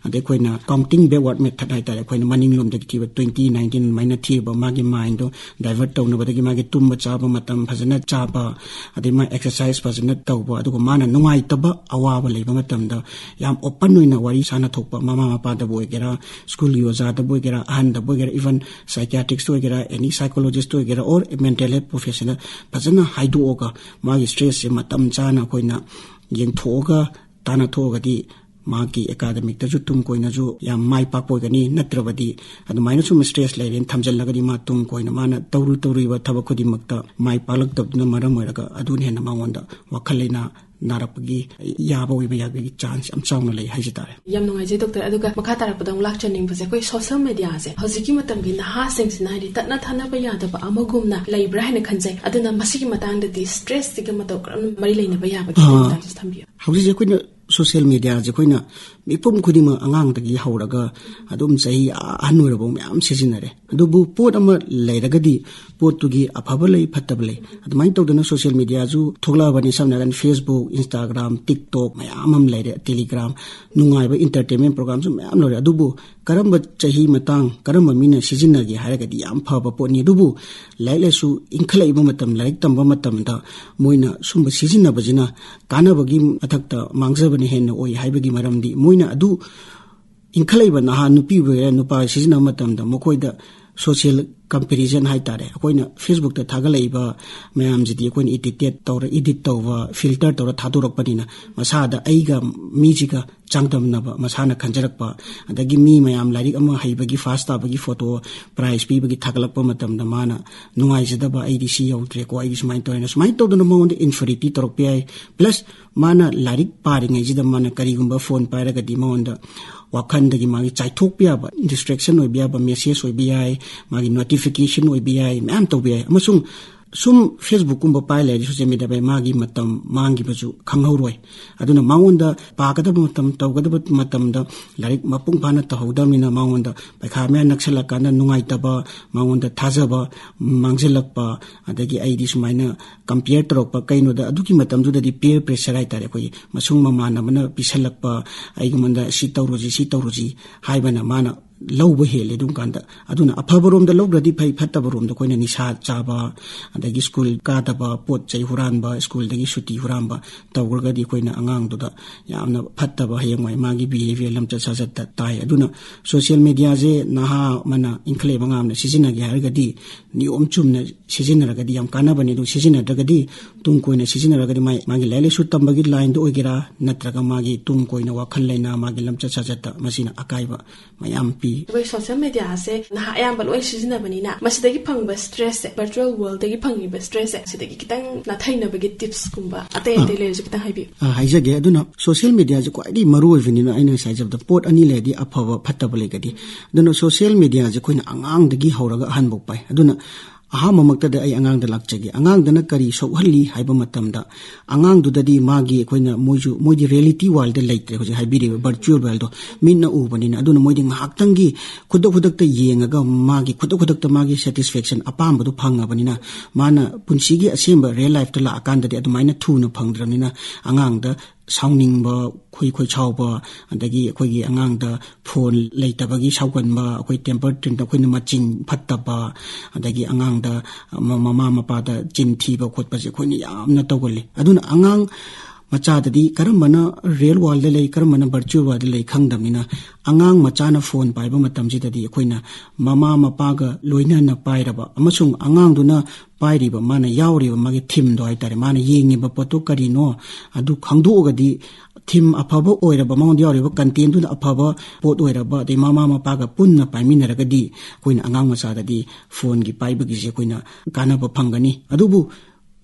ꯑꯗꯩ ꯑꯩꯈꯣꯏꯅ ꯀꯥꯎꯟꯇꯤꯡ ꯕꯦꯛꯋꯥꯔꯗ ꯃꯦꯊꯠ ꯍꯥꯏꯇꯥꯔꯦ, ꯑꯩꯈꯣꯏꯅ ꯃꯅꯤꯡꯂꯣꯝꯗꯒꯤ ꯊꯤꯕ, ꯇ꯭ꯋꯦꯟꯇꯤ, ꯅꯥꯏꯟꯇꯤꯟ ꯑꯗꯨꯃꯥꯏꯅ ꯊꯤꯕ, ꯃꯥꯒꯤ ꯃꯥꯏꯟꯗꯣ ꯗꯥꯏꯚꯔꯠ ꯇꯧꯅꯕꯗꯒꯤ ꯃꯥꯒꯤ ꯇꯨꯝꯕ ꯆꯥꯕ ꯃꯇꯝ ꯐꯖꯅ ꯆꯥꯕ, ꯑꯗꯩ ꯃꯥ ꯑꯦꯛꯁꯔꯁꯥꯏꯁ ꯐꯖꯅ ꯇꯧꯕ, ꯑꯗꯨꯒ ꯃꯥꯅ ꯅꯨꯡꯉꯥꯏꯇꯕ ꯑꯋꯥꯕ ꯂꯩꯕ ꯃꯇꯝꯗ ꯌꯥꯝ ꯑꯣꯄꯟ ꯑꯣꯏꯅ ꯋꯥꯔꯤ ꯁꯥꯟꯅꯊꯣꯛꯄ, ꯃꯃꯥ ꯃꯄꯥꯗꯕꯨ ꯑꯣꯏꯒꯦꯔꯥ, ꯁ꯭ꯀꯨꯜꯒꯤ ꯑꯣꯖꯥꯗꯕꯨ ꯑꯣꯏꯒꯦꯔꯥ, ꯑꯍꯟꯗꯕꯨ ꯑꯣꯏꯒꯦꯔꯥ, ꯏꯚꯟ ꯁꯥꯏꯀꯤꯌꯥꯇ꯭ꯔꯤꯛꯁ ꯑꯣꯏꯒꯦꯔꯥ, ꯑꯦꯅꯤ ꯁꯥꯏꯀꯣꯂꯣꯖꯤꯁ ꯑꯣꯏꯒꯦꯔꯥ, ꯑꯣꯔ ꯃꯦꯟꯇꯦꯜ ꯍꯦꯜꯊ ꯄ꯭ꯔꯣꯐꯦꯁꯅꯦꯜ ꯐꯖꯅ ꯍꯥꯏꯗꯣꯛꯑꯒ ꯃꯥꯒꯤ ꯁ꯭ꯇ꯭ꯔꯦꯁꯁꯦ ꯃꯇꯝ ꯆꯥꯅ ꯑꯩꯈꯣꯏꯅ ꯌꯦꯡꯊꯣꯛꯑꯒ ꯇꯥꯟꯅꯊꯣꯛꯑꯒꯗꯤ ꯃꯥꯒꯤ ꯑꯦꯀꯥꯗꯃꯤꯛꯇꯁꯨ ꯇꯨꯡ ꯀꯣꯏꯅꯁꯨ ꯌꯥꯝ ꯃꯥꯏ ꯄꯥꯛꯄ ꯑꯣꯏꯒꯅꯤ꯫ ꯅꯠꯇ꯭ꯔꯕꯗꯤ ꯑꯗꯨꯃꯥꯏꯅ ꯁꯨꯝ ꯁ꯭ꯇ꯭ꯔꯦꯁ ꯂꯩꯔꯦꯅ ꯊꯝꯖꯤꯜꯂꯒꯗꯤ ꯃꯥ ꯇꯨꯡ ꯀꯣꯏꯅ ꯃꯥꯅ ꯇꯧꯔꯨ ꯇꯧꯔꯨꯔꯤꯕ ꯊꯕꯛ ꯈꯨꯗꯤꯡꯃꯛꯇ ꯃꯥꯏ ꯄꯥꯛꯂꯛꯇꯕꯗꯨꯅ ꯃꯔꯝ ꯑꯣꯏꯔꯒ ꯑꯗꯨꯅ ꯍꯦꯟꯅ ꯃꯉꯣꯟꯗ ꯋꯥꯈꯜ ꯂꯩꯅꯥ ꯅꯥꯔꯛꯄꯒꯤ ꯌꯥꯕ ꯑꯣꯏꯕ ꯌꯥꯕꯒꯤ ꯆꯥꯟꯁ ꯌꯥꯝ ꯆꯥꯎꯅ ꯂꯩ ꯍꯥꯏꯖ ꯇꯥꯔꯦ꯫ ꯌꯥꯝ ꯅꯨꯡꯉꯥꯏꯖꯩ ꯗꯣꯛꯇꯔ꯫ ꯑꯗꯨꯒ ꯃꯈꯥ ꯇꯥꯔꯛꯄꯗ ꯑꯃꯨꯛ ꯂꯥꯛꯆꯅꯤꯡꯕꯁꯦ, ꯑꯩꯈꯣꯏ ꯁꯣꯁꯦꯜ ꯃꯦꯗꯤꯌꯥꯁꯦ ꯍꯧꯖꯤꯛꯀꯤ ꯃꯇꯝꯒꯤ ꯅꯍꯥꯁꯤꯡꯁꯤꯅ ꯍꯥꯏꯗꯤ ꯇꯠꯅ ꯊꯥꯅꯕ ꯌꯥꯗꯕ ꯑꯃꯒꯨꯝꯅ ꯂꯩꯕ꯭ꯔꯥ ꯍꯥꯏꯅ ꯈꯟꯖꯩ꯫ ꯑꯗꯨꯅ ꯃꯁꯤꯒꯤ ꯃꯇꯥꯡꯗꯗꯤ ꯁ꯭ꯇ꯭ꯔꯦꯁꯁꯤꯒ ꯃꯇꯧ ꯀꯔꯝꯅ ꯃꯔꯤ ꯂꯩꯅꯕ ꯌꯥꯕꯒꯦ? ꯑꯥ꯫ ꯃꯇꯥꯡꯁꯤꯁꯨ ꯊꯝꯕꯤꯌꯨ꯫ ꯍꯧꯖꯤꯛꯁꯦ ꯑꯩꯈꯣꯏꯅ ꯁꯣꯁꯤꯌꯦꯜ ꯃꯦꯗꯤꯌꯥꯁꯦ ꯑꯩꯈꯣꯏꯅ ꯃꯤꯄꯨꯝ ꯈꯨꯗꯤꯡꯃꯛ, ꯑꯉꯥꯡꯗꯒꯤ ꯍꯧꯔꯒ ꯑꯗꯨꯝ ꯆꯍꯤ ꯑꯍꯟ ꯑꯣꯏꯔꯕ ꯃꯌꯥꯝ ꯁꯤꯖꯤꯟꯅꯔꯦ꯫ ꯑꯗꯨꯕꯨ ꯄꯣꯠ ꯑꯃ ꯂꯩꯔꯒꯗꯤ ꯄꯣꯠꯇꯨꯒꯤ ꯑꯐꯕ ꯂꯩ, ꯐꯠꯇꯕ ꯂꯩ꯫ ꯑꯗꯨꯃꯥꯏꯅ ꯇꯧꯗꯅ ꯁꯣꯁꯤꯌꯦꯜ ꯃꯦꯗꯤꯌꯥꯁꯨ ꯊꯣꯛꯂꯛꯑꯕꯅꯤ꯫ ꯁꯝꯅ ꯍꯥꯏꯔꯀꯥꯟꯗ Facebook, Instagram, TikTok ꯃꯌꯥꯝ ꯑꯃ ꯂꯩꯔꯦ, Telegram, ꯅꯨꯡꯉꯥꯏꯕ entertainment programꯁꯨ ꯃꯌꯥꯝ ꯂꯩꯔꯦ꯫ ꯑꯗꯨꯕꯨ ꯀꯔꯝꯕ ꯆꯍꯤ ꯃꯇꯥꯡ, ꯀꯔꯝꯕ ꯃꯤꯅ ꯁꯤꯖꯤꯟꯅꯒꯦ ꯍꯥꯏꯔꯒꯗꯤ ꯌꯥꯝ ꯐꯕ ꯄꯣꯠꯅꯤ꯫ ꯑꯗꯨꯕꯨ ꯂꯥꯏꯔꯤꯛ ꯂꯥꯏꯁꯨ ꯏꯟꯈꯠꯂꯛꯏꯕ ꯃꯇꯝ, ꯂꯥꯏꯔꯤꯛ ꯇꯝꯕ ꯃꯇꯝꯗ ꯃꯣꯏꯅ ꯁꯨꯝꯕ ꯁꯤꯖꯤꯟꯅꯕꯁꯤꯅ ꯀꯥꯟꯅꯕꯒꯤ ꯃꯊꯛꯇ ꯃꯥꯡꯖꯕꯅ ꯍꯦꯟꯅ ꯑꯣꯏ ꯍꯥꯏꯕꯒꯤ ꯃꯔꯝꯗꯤ, ꯃꯣꯏꯅ ꯑꯗꯨ ꯏꯟꯈꯠꯂꯛꯏꯕ ꯅꯍꯥ ꯅꯨꯄꯤ ꯑꯣꯏꯒꯦꯔꯥ ꯅꯨꯄꯥ ꯁꯤꯖꯤꯟꯅꯕ ꯃꯇꯝꯗ ꯃꯈꯣꯏꯗ social comparison ꯍꯥꯏ ꯇꯥꯔꯦ, ꯑꯩꯈꯣꯏꯅ Facebookꯇ ꯊꯥꯒꯠꯂꯛꯏꯕ ꯃꯌꯥꯝꯁꯤꯗꯤ ꯑꯩꯈꯣꯏꯅ edited ꯇꯧꯔ, edit ꯇꯧꯕ, filter ꯇꯧꯔ ꯊꯥꯗꯣꯔꯛꯄꯅꯤꯅ, ꯃꯁꯥꯗ ꯑꯩꯒ ꯃꯤꯁꯤꯒ ꯆꯥꯡꯗꯝꯅꯕ, ꯃꯁꯥꯅ ꯈꯟꯖꯔꯛꯄ, ꯑꯗꯒꯤ ꯃꯤ ꯃꯌꯥꯝ ꯂꯥꯏꯔꯤꯛ ꯑꯃ ꯍꯩꯕꯒꯤ, first ꯇꯥꯕꯒꯤ photo, prize ꯄꯤꯕꯒꯤ ꯊꯥꯒꯠꯂꯛꯄ ꯃꯇꯝꯗ ꯃꯥꯅ ꯅꯨꯡꯉꯥꯏꯖꯗꯕ, "ꯑꯩꯗꯤ ꯁꯤ ꯌꯧꯗ꯭ꯔꯦꯀꯣ, ꯑꯩꯗꯤ ꯁꯨꯃꯥꯏꯅ ꯇꯧꯔꯦꯅ", ꯁꯨꯃꯥꯏꯅ ꯇꯧꯗꯅ ꯃꯉꯣꯟꯗ inferiority ꯇꯧꯔꯛꯄ ꯌꯥꯏ꯫ Plus ꯃꯥꯅ ꯂꯥꯏꯔꯤꯛ ꯄꯥꯔꯤꯉꯩꯁꯤꯗ ꯃꯥꯅ ꯀꯔꯤꯒꯨꯝꯕ phone ꯄꯥꯏꯔꯒꯗꯤ ꯃꯉꯣꯟꯗ ꯋꯥꯈꯜꯗꯒꯤ ꯃꯥꯒꯤ ꯆꯥꯏꯊꯣꯛꯄ ꯌꯥꯕ, distraction ꯑꯣꯏꯕ ꯌꯥꯕ message ꯑꯣꯏꯕ ꯌꯥꯏ, ꯃꯥꯒꯤ notification ꯑꯣꯏꯕ ꯌꯥꯏ, ꯃꯌꯥꯝ ꯇꯧꯕ ꯌꯥꯏ꯫ ꯑꯃꯁꯨꯡ ꯁꯨꯝ Facebookꯀꯨꯝꯕ ꯄꯥꯏ ꯂꯩꯔꯗꯤ, social media ꯄꯥꯏ, ꯃꯥꯒꯤ ꯃꯇꯝ ꯃꯥꯡꯈꯤꯕꯁꯨ ꯈꯪꯍꯧꯔꯣꯏ꯫ ꯑꯗꯨꯅ ꯃꯉꯣꯟꯗ ꯄꯥꯒꯗꯕ ꯃꯇꯝ, ꯇꯧꯒꯗꯕ ꯃꯇꯝꯗ ꯂꯥꯏꯔꯤꯛ ꯃꯄꯨꯡ ꯐꯥꯅ ꯇꯧꯍꯧꯗꯕꯅꯤꯅ, ꯃꯉꯣꯟꯗ ꯄꯩꯈꯥ ꯃꯌꯥ ꯅꯛꯁꯜꯂꯀꯥꯟꯗ ꯅꯨꯡꯉꯥꯏꯇꯕ, ꯃꯉꯣꯟꯗ ꯊꯥꯖꯕ ꯃꯥꯡꯁꯤꯜꯂꯛꯄ, ꯑꯗꯒꯤ ꯑꯩꯗꯤ ꯁꯨꯃꯥꯏꯅ compare ꯇꯧꯔꯛꯄ, ꯀꯩꯅꯣꯗ ꯑꯗꯨꯒꯤ ꯃꯇꯝꯗꯨꯗꯗꯤ peer pressure ꯍꯥꯏ ꯇꯥꯔꯦ, ꯑꯩꯈꯣꯏꯒꯤ ꯃꯁꯨꯡ ꯃꯃꯥꯟꯅꯕꯅ ꯄꯤꯁꯜꯂꯛꯄ, "ꯑꯩꯉꯣꯟꯗ ꯁꯤ ꯇꯧꯔꯨꯁꯤ, ꯁꯤ ꯇꯧꯔꯨꯁꯤ" ꯍꯥꯏꯕꯅ ꯃꯥꯅ ꯂꯧꯕ ꯍꯦꯜꯂꯦ ꯑꯗꯨꯝ ꯀꯥꯟꯗ꯫ ꯑꯗꯨꯅ ꯑꯐꯕ ꯔꯣꯝꯗ ꯂꯧꯗ꯭ꯔꯗꯤ ꯐꯩ, ꯐꯠꯇꯕ ꯔꯣꯝꯗ ꯑꯩꯈꯣꯏꯅ ꯅꯤꯁꯥ ꯆꯥꯕ, ꯑꯗꯒꯤ school ꯀꯥꯗꯕ, ꯄꯣꯠ ꯆꯩ ꯍꯨꯔꯥꯟꯕ, schoolꯗꯒꯤ ꯁꯨꯇꯤ ꯍꯨꯔꯥꯟꯕ ꯇꯧꯈ꯭ꯔꯒꯗꯤ ꯑꯩꯈꯣꯏꯅ ꯑꯉꯥꯡꯗꯨꯗ ꯌꯥꯝꯅ ꯐꯠꯇꯕ ꯍꯌꯦꯡꯋꯥꯏ ꯃꯥꯒꯤ behaviour, ꯂꯝꯆꯠ ꯁꯥꯖꯠꯇ ꯇꯥꯏ꯫ ꯑꯗꯨꯅ social mediaꯁꯦ ꯅꯍꯥ ꯑꯃꯅ, ꯏꯟꯈꯠꯂꯛꯏꯕ ꯑꯉꯥꯡ ꯑꯃꯅ ꯁꯤꯖꯤꯟꯅꯒꯦ ꯍꯥꯏꯔꯒꯗꯤ ꯅꯤꯌꯣꯝ ꯆꯨꯝꯅ ꯁꯤꯖꯤꯟꯅꯔꯒꯗꯤ ꯌꯥꯝ ꯀꯥꯟꯅꯕꯅꯤ꯫ ꯑꯗꯨ ꯁꯤꯖꯤꯟꯅꯗ꯭ꯔꯒꯗꯤ ꯇꯨꯡ ꯀꯣꯏꯅ ꯁꯤꯖꯤꯟꯅꯔꯒꯗꯤ ꯃꯥꯏ, ꯃꯥꯒꯤ ꯂꯥꯏꯔꯤꯛ ꯂꯥꯏꯁꯨ ꯇꯝꯕꯒꯤ lineꯗ ꯑꯣꯏꯒꯦꯔꯥ, ꯅꯠꯇ꯭ꯔꯒ ꯃꯥꯒꯤ ꯇꯨꯡ ꯀꯣꯏꯅ ꯋꯥꯈꯜ ꯂꯩꯅꯥ, ꯃꯥꯒꯤ ꯂꯝꯆꯠ ꯁꯥꯖꯠꯇ ꯃꯁꯤꯅ ꯑꯀꯥꯏꯕ ꯃꯌꯥꯝ ꯄꯤ꯫ ꯑꯩꯈꯣꯏ social mediaꯁꯦ ꯅꯍꯥ ꯑꯌꯥꯝꯕ ꯂꯣꯏ ꯁꯤꯖꯤꯟꯅꯕꯅꯤꯅ, ꯃꯁꯤꯗꯒꯤ ꯐꯪꯕ stressꯁꯦ, virtual worldꯗꯒꯤ ꯐꯪꯉꯤꯕ stressꯁꯦ, ꯁꯤꯗꯒꯤ ꯈꯤꯇꯪ ꯅꯥꯊꯩꯅꯕꯒꯤ tipsꯀꯨꯝꯕ ꯑꯇꯩ ꯑꯇꯩ ꯂꯩꯔꯁꯨ ꯈꯤꯇꯪ ꯍꯥꯏꯕꯤꯌꯨ꯫ ꯑ, ꯍꯥꯏꯖꯒꯦ꯫ ꯑꯗꯨꯅ social mediaꯁꯦ ꯈ꯭ꯋꯥꯏꯗꯒꯤ ꯃꯔꯨ ꯑꯣꯏꯕꯅꯤꯅ, ꯑꯩꯅ ꯉꯁꯥꯏ ꯍꯥꯏꯖꯕꯗ ꯄꯣꯠ ꯑꯅꯤ ꯂꯩꯔꯗꯤ ꯑꯐꯕ ꯐꯠꯇꯕ ꯂꯩꯒꯅꯤ꯫ ꯑꯗꯨꯅ social mediaꯁꯦ ꯑꯩꯈꯣꯏꯅ ꯑꯉꯥꯡꯗꯒꯤ ꯍꯧꯔꯒ ꯑꯍꯟꯐꯥꯎ ꯄꯥꯏ꯫ ꯑꯗꯨꯅ ꯑꯍꯥꯟꯕꯃꯛꯇꯗ ꯑꯩ ꯑꯉꯥꯡꯗ ꯂꯥꯛꯆꯒꯦ꯫ ꯑꯉꯥꯡꯗꯅ ꯀꯔꯤ ꯁꯣꯛꯍꯜꯂꯤ ꯍꯥꯏꯕ ꯃꯇꯝꯗ, ꯑꯉꯥꯡꯗꯨꯗꯗꯤ ꯃꯥꯒꯤ, ꯑꯩꯈꯣꯏꯅ, ꯃꯣꯏꯁꯨ, ꯃꯣꯏꯗꯤ reality world ꯂꯩꯇ꯭ꯔꯦ꯫ ꯍꯧꯖꯤꯛ ꯍꯥꯏꯕꯤꯔꯤꯕ virtual world ꯃꯤꯠꯅ ꯎꯕꯅꯤꯅ, ꯑꯗꯨꯅ ꯃꯣꯏꯗꯤ ꯉꯥꯏꯍꯥꯛꯇꯪꯒꯤ ꯈꯨꯗꯛ ꯈꯨꯗꯛꯇ ꯌꯦꯡꯉꯒ ꯃꯥꯒꯤ ꯈꯨꯗꯛ ꯈꯨꯗꯛꯇ ꯃꯥꯒꯤ satisfaction, ꯑꯄꯥꯝꯕꯗꯨ ꯐꯪꯉꯕꯅꯤꯅ, ꯃꯥꯅ ꯄꯨꯟꯁꯤꯒꯤ ꯑꯁꯦꯡꯕ real lifeꯇ ꯂꯥꯛꯑꯀꯥꯟꯗꯗꯤ ꯑꯗꯨꯃꯥꯏꯅ ꯊꯨꯅ ꯐꯪꯗ꯭ꯔꯕꯅꯤꯅ, ꯑꯉꯥꯡꯗ ꯁꯥꯎꯅꯤꯡꯕ, ꯈꯣꯏ ꯈꯣꯏ ꯁꯥꯎꯕ, ꯑꯗꯒꯤ ꯑꯩꯈꯣꯏꯒꯤ ꯑꯉꯥꯡꯗ phone ꯂꯩꯇꯕꯒꯤ ꯁꯥꯎꯒꯟꯕ, ꯑꯩꯈꯣꯏ temper tantrum, ꯑꯩꯈꯣꯏꯅ ꯃꯆꯤꯡ ꯐꯠꯇꯕ, ꯑꯗꯒꯤ ꯑꯉꯥꯡꯗ ꯃ-, ꯃꯃꯥ ꯃꯄꯥꯗ ꯆꯤꯟ ꯊꯤꯕ ꯈꯣꯠꯄꯁꯦ ꯑꯩꯈꯣꯏꯅ ꯌꯥꯝꯅ ꯇꯧꯒꯜꯂꯤ꯫ ꯑꯗꯨꯅ ꯑꯉꯥꯡ ꯃꯆꯥꯗꯗꯤ ꯀꯔꯝꯕꯅ real world ꯂꯩ, ꯀꯔꯝꯕꯅ virtual world ꯂꯩ ꯈꯪꯗꯕꯅꯤꯅ, ꯑꯉꯥꯡ ꯃꯆꯥꯅ phone ꯄꯥꯏꯕ ꯃꯇꯝꯁꯤꯗꯗꯤ ꯑꯩꯈꯣꯏꯅ ꯃꯃꯥ ꯃꯄꯥꯒ ꯂꯣꯏꯅꯅ ꯄꯥꯏꯔꯕ ꯑꯃꯁꯨꯡ ꯑꯉꯥꯡꯗꯨꯅ ꯄꯥꯏꯔꯤꯕ, ꯃꯥꯅ ꯌꯥꯎꯔꯤꯕ ꯃꯥꯒꯤ themeꯗꯣ ꯍꯥꯏꯇꯥꯔꯦ, ꯃꯥꯅ ꯌꯦꯡꯉꯤꯕ ꯄꯣꯠꯇꯣ ꯀꯔꯤꯅꯣ, ꯑꯗꯨ ꯈꯪꯗꯣꯛꯑꯒꯗꯤ, theme ꯑꯐꯕ ꯑꯣꯏꯔꯕ, ꯃꯉꯣꯟꯗ ꯌꯥꯎꯔꯤꯕ contentꯗꯨꯅ ꯑꯐꯕ ꯄꯣꯠ ꯑꯣꯏꯔꯕ, ꯑꯗꯩ ꯃꯃꯥ ꯃꯄꯥꯒ ꯄꯨꯟꯅ ꯄꯥꯏꯃꯤꯟꯅꯔꯒꯗꯤ, ꯑꯩꯈꯣꯏꯅ ꯑꯉꯥꯡ ꯃꯆꯥꯗꯗꯤ phoneꯒꯤ ꯄꯥꯏꯕꯒꯤꯁꯦ ꯑꯩꯈꯣꯏꯅ ꯀꯥꯟꯅꯕ ꯐꯪꯒꯅꯤ꯫ ꯑꯗꯨꯕꯨ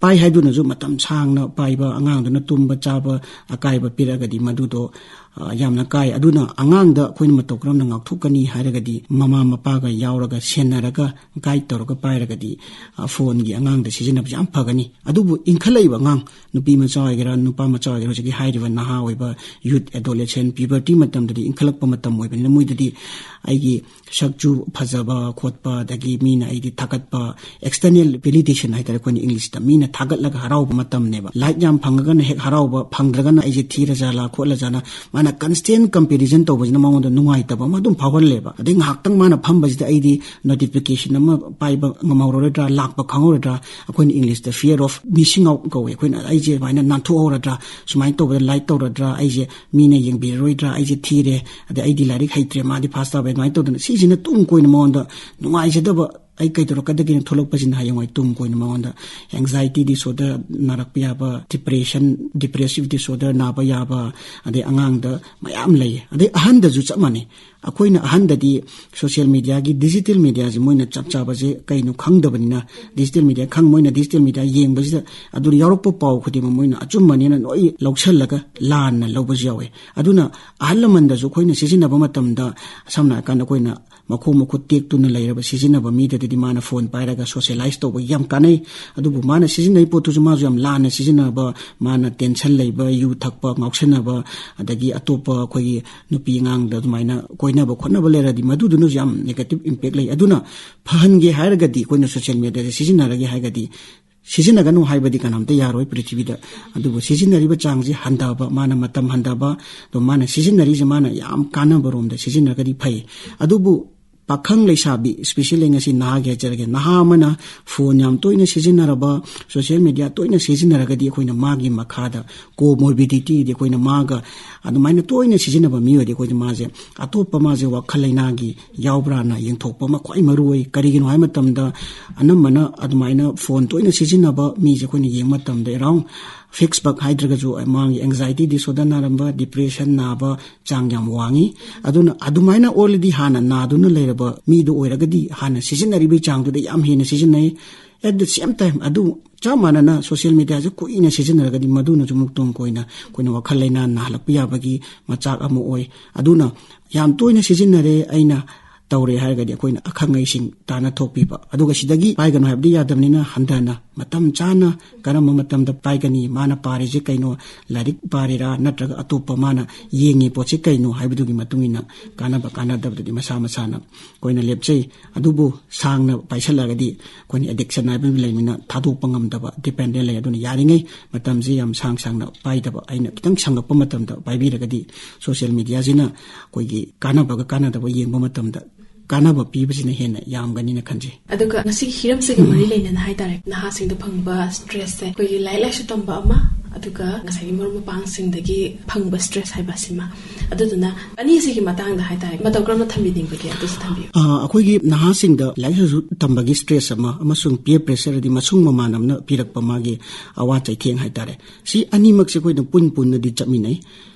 ꯄꯥꯏ ꯍꯥꯏꯗꯨꯅꯁꯨ ꯃꯇꯝ ꯁꯥꯡꯅ ꯄꯥꯏꯕ, ꯑꯉꯥꯡꯗꯨꯅ ꯇꯨꯝꯕ ꯆꯥꯕ ꯑꯀꯥꯏꯕ ꯄꯤꯔꯛꯑꯒꯗꯤ ꯃꯗꯨꯗꯣ, ꯑ, ꯌꯥꯝꯅ ꯀꯥꯏ꯫ ꯑꯗꯨꯅ ꯑꯉꯥꯡꯗ ꯑꯩꯈꯣꯏꯅ ꯃꯇꯧ ꯀꯔꯝꯅ ꯉꯥꯛꯊꯣꯛꯀꯅꯤ ꯍꯥꯏꯔꯒꯗꯤ, ꯃꯃꯥ ꯃꯄꯥꯒ ꯌꯥꯎꯔꯒ, ꯁꯦꯟꯅꯔꯒ, guide ꯇꯧꯔꯒ ꯄꯥꯏꯔꯒꯗꯤ, ꯑ, phoneꯒꯤ ꯑꯉꯥꯡꯗ ꯁꯤꯖꯤꯟꯅꯕꯁꯦ ꯌꯥꯝ ꯐꯒꯅꯤ꯫ ꯑꯗꯨꯕꯨ ꯏꯟꯈꯠꯂꯛꯏꯕ ꯑꯉꯥꯡ, ꯅꯨꯄꯤ ꯃꯆꯥ ꯑꯣꯏꯒꯦꯔꯥ, ꯅꯨꯄꯥ ꯃꯆꯥ ꯑꯣꯏꯒꯦꯔꯥ, ꯍꯧꯖꯤꯛꯀꯤ ꯍꯥꯏꯔꯤꯕ ꯅꯍꯥ ꯑꯣꯏꯕ youth, adolescent, puberty ꯃꯇꯝꯗꯗꯤ ꯏꯟꯈꯠꯂꯛꯄ ꯃꯇꯝ ꯑꯣꯏꯕꯅꯤꯅ, ꯃꯣꯏꯗꯗꯤ ꯑꯩꯒꯤ ꯁꯛꯆꯨ ꯐꯖꯕ ꯈꯣꯠꯄ, ꯑꯗꯒꯤ ꯃꯤꯅ ꯑꯩꯗꯤ ꯊꯥꯒꯠꯄ, external validation ꯍꯥꯏꯇꯥꯔꯦ, ꯑꯩꯈꯣꯏꯅ Englishꯇ, ꯃꯤꯅ ꯊꯥꯒꯠꯂꯒ ꯍꯔꯥꯎꯕ ꯃꯇꯝꯅꯦꯕ꯫ Like ꯌꯥꯝ ꯐꯪꯉꯒꯅ ꯍꯦꯛ ꯍꯔꯥꯎꯕ, ꯐꯪꯗ꯭ꯔꯒꯅ ꯑꯩꯁꯦ ꯊꯤꯔꯖꯥꯠꯂꯥ ꯈꯣꯠꯂꯖꯥꯠꯂꯥ, ꯃꯥꯅ constant comparison ꯇꯧꯕꯁꯤꯅ ꯃꯉꯣꯟꯗ ꯅꯨꯡꯉꯥꯏꯇꯕ ꯑꯃ ꯑꯗꯨꯝ ꯐꯥꯎꯍꯜꯂꯦꯕ꯫ ꯑꯗꯩ ꯉꯥꯏꯍꯥꯛꯇꯪ ꯃꯥꯅ ꯐꯝꯕꯁꯤꯗ ꯑꯩꯗꯤ notification ꯑꯃ ꯄꯥꯏꯕ ꯉꯝꯍꯧꯔꯔꯣꯏꯗ꯭ꯔꯥ, ꯂꯥꯛꯄ ꯈꯪꯍꯧꯔꯣꯏꯗ꯭ꯔꯥ, ꯑꯩꯈꯣꯏꯅ Englishꯇ fear of missing out ꯀꯧꯋꯦ꯫ ꯑꯩꯈꯣꯏꯅ ꯑꯩꯁꯦ ꯑꯗꯨꯃꯥꯏꯅ ꯅꯥꯟꯊꯣꯛꯍꯧꯔꯗ꯭ꯔꯥ, ꯁꯨꯃꯥꯏꯅ ꯇꯧꯕꯗ like ꯇꯧꯔꯗ꯭ꯔꯥ, ꯑꯩꯁꯦ ꯃꯤꯅ ꯌꯦꯡꯕꯤꯔꯔꯣꯏꯗ꯭ꯔꯥ, ꯑꯩꯁꯦ ꯊꯤꯔꯦ, ꯑꯗꯩ ꯑꯩꯗꯤ ꯂꯥꯏꯔꯤꯛ ꯍꯩꯇ꯭ꯔꯦ, ꯃꯥꯗꯤ first ꯇꯥꯕ, ꯑꯗꯨꯃꯥꯏꯅ ꯇꯧꯗꯅ ꯁꯤꯁꯤꯅ ꯇꯨꯡ ꯀꯣꯏꯅ ꯃꯉꯣꯟꯗ ꯅꯨꯡꯉꯥꯏꯖꯗꯕ, ꯑꯩ ꯀꯩꯗꯧꯔꯛꯀꯗꯒꯦꯅ ꯊꯣꯛꯂꯛꯄꯁꯤꯅ ꯍꯌꯦꯡꯋꯥꯏ ꯇꯨꯡ ꯀꯣꯏꯅ ꯃꯉꯣꯟꯗ anxiety disorder ꯅꯥꯔꯛꯄ ꯌꯥꯕ, depression, depressive disorder ꯅꯥꯕ ꯌꯥꯕ, ꯑꯗꯩ ꯑꯉꯥꯡꯗ ꯃꯌꯥꯝ ꯂꯩꯌꯦ꯫ ꯑꯗꯩ ꯑꯍꯟꯗꯁꯨ ꯆꯞ ꯃꯥꯟꯅꯩ꯫ ꯑꯩꯈꯣꯏꯅ ꯑꯍꯟꯗꯗꯤ social mediaꯒꯤ, digital mediaꯁꯦ ꯃꯣꯏꯅ ꯆꯞ ꯆꯥꯕꯁꯦ ꯀꯩꯅꯣ ꯈꯪꯗꯕꯅꯤꯅ, digital media ꯈꯪ-, ꯃꯣꯏꯅ digital media ꯌꯦꯡꯕꯁꯤꯗ ꯑꯗꯨꯗ ꯌꯥꯎꯔꯛꯄ ꯄꯥꯎ ꯈꯨꯗꯤꯡꯃꯛ ꯃꯣꯏꯅ ꯑꯆꯨꯝꯕꯅꯦꯅ ꯂꯣꯏ ꯂꯧꯁꯜꯂꯒ ꯂꯥꯟꯅ ꯂꯧꯕꯁꯨ ꯌꯥꯎꯋꯦ꯫ ꯑꯗꯨꯅ ꯑꯍꯜ ꯂꯃꯟꯗꯁꯨ ꯑꯩꯈꯣꯏꯅ ꯁꯤꯖꯤꯟꯅꯕ ꯃꯇꯝꯗ, ꯁꯝꯅ ꯍꯥꯏꯔꯀꯥꯟꯗ ꯑꯩꯈꯣꯏꯅ ꯃꯈꯣꯡ ꯃꯈꯨꯠ ꯇꯦꯛꯇꯨꯅ ꯂꯩꯔꯕ, ꯁꯤꯖꯤꯟꯅꯕ ꯃꯤꯗꯗꯤ ꯃꯥꯅ ꯐꯣꯟ ꯄꯥꯏꯔꯒ ꯁꯣꯁꯤꯌꯦꯂꯥꯏꯁ ꯇꯧꯕ ꯌꯥꯝ ꯀꯥꯟꯅꯩ꯫ ꯑꯗꯨꯕꯨ ꯃꯥꯅ ꯁꯤꯖꯤꯟꯅꯩ ꯄꯣꯠꯇꯨꯁꯨ ꯃꯥꯁꯨ ꯌꯥꯝ ꯂꯥꯟꯅ ꯁꯤꯖꯤꯟꯅꯕ, ꯃꯥꯅ ꯇꯦꯟꯁꯟ ꯂꯩꯕ, ꯌꯨ ꯊꯛꯄ, ꯉꯥꯎꯁꯟꯅꯕ, ꯑꯗꯒꯤ ꯑꯇꯣꯞꯄ ꯑꯩꯈꯣꯏꯒꯤ ꯅꯨꯄꯤ ꯑꯉꯥꯡꯗ ꯑꯗꯨꯃꯥꯏꯅ ꯀꯣꯏꯅꯕ ꯈꯣꯠꯅꯕ ꯂꯩꯔꯗꯤ ꯃꯗꯨꯗꯨꯅꯁꯨ ꯌꯥꯝ ꯅꯦꯒꯦꯇꯤꯚ ꯏꯝꯄꯦꯛ ꯂꯩ꯫ ꯑꯗꯨꯅ ꯐꯍꯟꯒꯦ ꯍꯥꯏꯔꯒꯗꯤ, ꯑꯩꯈꯣꯏꯅ ꯁꯣꯁꯤꯌꯦꯜ ꯃꯦꯗꯤꯌꯥꯁꯦ ꯁꯤꯖꯤꯟꯅꯔꯒꯦ ꯍꯥꯏꯔꯒꯗꯤ, ꯁꯤꯖꯤꯟꯅꯒꯅꯨ ꯍꯥꯏꯕꯗꯤ ꯀꯅꯥꯝꯇ ꯌꯥꯔꯣꯏ ꯄ꯭ꯔꯤꯊꯤꯕꯤꯗ꯫ ꯑꯗꯨꯕꯨ ꯁꯤꯖꯤꯟꯅꯔꯤꯕ ꯆꯥꯡꯁꯤ ꯍꯟꯊꯕ, ꯃꯥꯅ ꯃꯇꯝ ꯍꯟꯊꯕ, ꯑꯗꯣ ꯃꯥꯅ ꯁꯤꯖꯤꯟꯅꯔꯤꯁꯦ ꯃꯥꯅ ꯌꯥꯝ ꯀꯥꯟꯅꯕ ꯔꯣꯝꯗ ꯁꯤꯖꯤꯟꯅꯔꯒꯗꯤ ꯐꯩ꯫ ꯑꯗꯨꯕꯨ ꯄꯥꯈꯪ ꯂꯩꯁꯥꯕꯤ, ꯏꯁꯄꯤꯁꯦꯜꯂꯤ ꯉꯁꯤ ꯅꯍꯥꯒꯤ ꯍꯥꯏꯖꯔꯒꯦ, ꯅꯍꯥ ꯑꯃꯅ ꯐꯣꯟ ꯌꯥꯝ ꯇꯣꯏꯅ ꯁꯤꯖꯤꯟꯅꯔꯕ, ꯁꯣꯁꯤꯌꯦꯜ ꯃꯦꯗꯤꯌꯥ ꯇꯣꯏꯅ ꯁꯤꯖꯤꯟꯅꯔꯒꯗꯤ, ꯑꯩꯈꯣꯏꯅ ꯃꯥꯒꯤ ꯃꯈꯥꯗ ꯀꯣꯃꯣꯔꯕꯤꯗꯤꯇꯤꯗꯤ ꯑꯩꯈꯣꯏꯅ ꯃꯥꯒ ꯑꯗꯨꯃꯥꯏꯅ ꯇꯣꯏꯅ ꯁꯤꯖꯤꯟꯅꯕ ꯃꯤꯑꯣꯏꯗꯤ ꯑꯩꯈꯣꯏꯅ ꯃꯥꯁꯦ ꯑꯇꯣꯞꯄ ꯃꯥꯁꯦ ꯋꯥꯈꯜ ꯂꯩꯅꯥꯒꯤ ꯌꯥꯎꯕ꯭ꯔꯥꯅ ꯌꯦꯡꯊꯣꯛꯄ ꯑꯃ ꯈ꯭ꯋꯥꯏ ꯃꯔꯨ ꯑꯣꯏ꯫ ꯀꯔꯤꯒꯤꯅꯣ ꯍꯥꯏꯕ ꯃꯇꯝꯗ, ꯑꯅꯝꯕꯅ ꯑꯗꯨꯃꯥꯏꯅ ꯐꯣꯟ ꯇꯣꯏꯅ ꯁꯤꯖꯤꯟꯅꯕ ꯃꯤꯁꯦ ꯑꯩꯈꯣꯏꯅ ꯌꯦꯡꯕ ꯃꯇꯝꯗ, ꯑꯦꯔꯥꯎꯟ ꯐꯤꯛꯁ ꯕꯛ ꯍꯥꯏꯗ꯭ꯔꯒꯁꯨ, ꯃꯥꯒꯤ ꯑꯦꯡꯖꯥꯏꯇꯤ ꯗꯤꯁꯑꯣꯔꯗꯔ ꯅꯥꯔꯝꯕ, ꯗꯤꯄ꯭ꯔꯦꯁꯟ ꯅꯥꯕ ꯆꯥꯡ ꯌꯥꯝ ꯋꯥꯡꯉꯤ꯫ ꯑꯗꯨꯅ ꯑꯗꯨꯃꯥꯏꯅ ꯑꯣꯜꯔꯦꯗꯤ ꯍꯥꯟꯅ ꯅꯥꯗꯨꯅ ꯂꯩꯔꯕ ꯃꯤꯗꯨ ꯑꯣꯏꯔꯒꯗꯤ, ꯍꯥꯟꯅ ꯁꯤꯖꯤꯟꯅꯔꯤꯕꯒꯤ ꯆꯥꯡꯗꯨꯗ ꯌꯥꯝ ꯍꯦꯟꯅ ꯁꯤꯖꯤꯟꯅꯩ꯫ At the same time, ꯑꯗꯨ ꯆꯞ ꯃꯥꯟꯅꯅ ꯁꯣꯁꯤꯌꯦꯜ ꯃꯦꯗꯤꯌꯥꯁꯦ ꯀꯨꯏꯅ ꯁꯤꯖꯤꯟꯅꯔꯒꯗꯤ, ꯃꯗꯨꯅꯁꯨ ꯑꯃꯨꯛ ꯇꯨꯡ ꯀꯣꯏꯅ ꯑꯩꯈꯣꯏꯅ ꯋꯥꯈꯜ ꯂꯩꯅꯥ ꯅꯥꯍꯜꯂꯛꯄ ꯌꯥꯕꯒꯤ ꯃꯆꯥꯛ ꯑꯃ ꯑꯣꯏ꯫ ꯑꯗꯨꯅ ꯌꯥꯝ ꯇꯣꯏꯅ ꯁꯤꯖꯤꯟꯅꯔꯦ, ꯑꯩꯅ ꯇꯧꯔꯦ ꯍꯥꯏꯔꯒꯗꯤ, ꯑꯩꯈꯣꯏꯅ ꯑꯈꯪ ꯑꯍꯩꯁꯤꯡ ꯇꯥꯟꯅ ꯊꯣꯛꯄꯤꯕ, ꯑꯗꯨꯒ ꯁꯤꯗꯒꯤ ꯄꯥꯏꯒꯅꯨ ꯍꯥꯏꯕꯗꯤ ꯌꯥꯗꯕꯅꯤꯅ, ꯍꯟꯊꯅ ꯃꯇꯝ ꯆꯥꯅ ꯀꯔꯝꯕ ꯃꯇꯝꯗ ꯄꯥꯏꯒꯅꯤ, ꯃꯥꯅ ꯄꯥꯔꯤꯁꯦ ꯀꯩꯅꯣ, ꯂꯥꯏꯔꯤꯛ ꯄꯥꯔꯤꯔꯥ ꯅꯠꯇ꯭ꯔꯒ ꯑꯇꯣꯞꯄ ꯃꯥꯅ ꯌꯦꯡꯉꯤ ꯄꯣꯠꯁꯦ ꯀꯩꯅꯣ ꯍꯥꯏꯕꯗꯨꯒꯤ ꯃꯇꯨꯡ ꯏꯟꯅ ꯀꯥꯟꯅꯕ ꯀꯥꯟꯅꯗꯕꯗꯨꯗꯤ ꯃꯁꯥ ꯃꯁꯥꯅ ꯑꯩꯈꯣꯏꯅ ꯂꯦꯞꯆꯩ꯫ ꯑꯗꯨꯕꯨ ꯁꯥꯡꯅ ꯄꯥꯏꯁꯜꯂꯛꯑꯒꯗꯤ ꯑꯩꯈꯣꯏꯅ ꯑꯦꯗꯤꯛꯁꯟ ꯍꯥꯏꯕ ꯑꯃ ꯂꯩꯕꯅꯤꯅ, ꯊꯥꯗꯣꯛꯄ ꯉꯝꯗꯕ, ꯗꯤꯄꯦꯟꯗꯦꯟ ꯂꯩ꯫ ꯑꯗꯨꯅ ꯌꯥꯔꯤꯉꯩ ꯃꯇꯝꯁꯤ ꯌꯥꯝ ꯁꯥꯡ ꯁꯥꯡꯅ ꯄꯥꯏꯗꯕ, ꯑꯩꯅ ꯈꯤꯇꯪ ꯁꯪꯉꯛꯄ ꯃꯇꯝꯗ ꯄꯥꯏꯕꯤꯔꯒꯗꯤ, ꯁꯣꯁꯤꯌꯦꯜ ꯃꯦꯗꯤꯌꯥꯁꯤꯅ ꯑꯩꯈꯣꯏꯒꯤ ꯀꯥꯟꯅꯕꯒ ꯀꯥꯟꯅꯗꯕ ꯌꯦꯡꯕ ꯃꯇꯝꯗ ꯀꯥꯟꯅꯕ ꯄꯤꯕꯁꯤꯅ ꯍꯦꯟꯅ ꯌꯥꯝꯒꯅꯤꯅ ꯈꯟꯖꯩ꯫ ꯑꯗꯨꯒ ꯉꯁꯤꯒꯤ ꯍꯤꯔꯝꯁꯤꯒ ꯃꯔꯤ ꯂꯩꯅꯅ ꯍꯥꯏꯇꯥꯔꯦ, ꯅꯍꯥꯁꯤꯡꯗ ꯐꯪꯕ ꯁ꯭ꯇ꯭ꯔꯦꯁꯁꯦ, ꯑꯩꯈꯣꯏꯒꯤ ꯂꯥꯏꯔꯤꯛ ꯂꯥꯏꯁꯨ ꯇꯝꯕ ꯑꯃ, ꯑꯗꯨꯒ ꯉꯁꯥꯏꯒꯤ ꯃꯔꯨꯞ ꯃꯄꯥꯡꯁꯤꯡꯗꯒꯤ ꯐꯪꯕ ꯁ꯭ꯇ꯭ꯔꯦꯁ ꯍꯥꯏꯕ ꯑꯁꯤꯃ꯫ ꯑꯗꯨꯗꯨꯅ ꯑꯅꯤꯁꯤꯒꯤ ꯃꯇꯥꯡꯗ ꯍꯥꯏꯇꯥꯔꯦ, ꯃꯇꯧ ꯀꯔꯝꯅ ꯊꯝꯕꯤꯅꯤꯡꯕꯒꯦ, ꯑꯗꯨꯁꯨ ꯊꯝꯕꯤꯌꯨ꯫ ꯑ, ꯑꯩꯈꯣꯏꯒꯤ ꯅꯍꯥꯁꯤꯡꯗ ꯂꯥꯏꯔꯤꯛ ꯂꯥꯏꯁꯨ ꯇꯝꯕꯒꯤ ꯁ꯭ꯇ꯭ꯔꯦꯁ ꯑꯃ ꯑꯃꯁꯨꯡ ꯄꯤꯌꯔ ꯄ꯭ꯔꯦꯁꯔ, ꯍꯥꯏꯗꯤ ꯃꯁꯨꯡ ꯃꯃꯥꯟꯅꯕꯅ ꯄꯤꯔꯛꯄ ꯃꯥꯒꯤ ꯑꯋꯥ ꯆꯩꯊꯦꯡ ꯍꯥꯏꯇꯥꯔꯦ, ꯁꯤ ꯑꯅꯤꯃꯛꯁꯦ ꯑꯩꯈꯣꯏꯅ ꯄꯨꯟ ꯄꯨꯟꯅꯗꯤ ꯆꯠꯃꯤꯟꯅꯩ꯫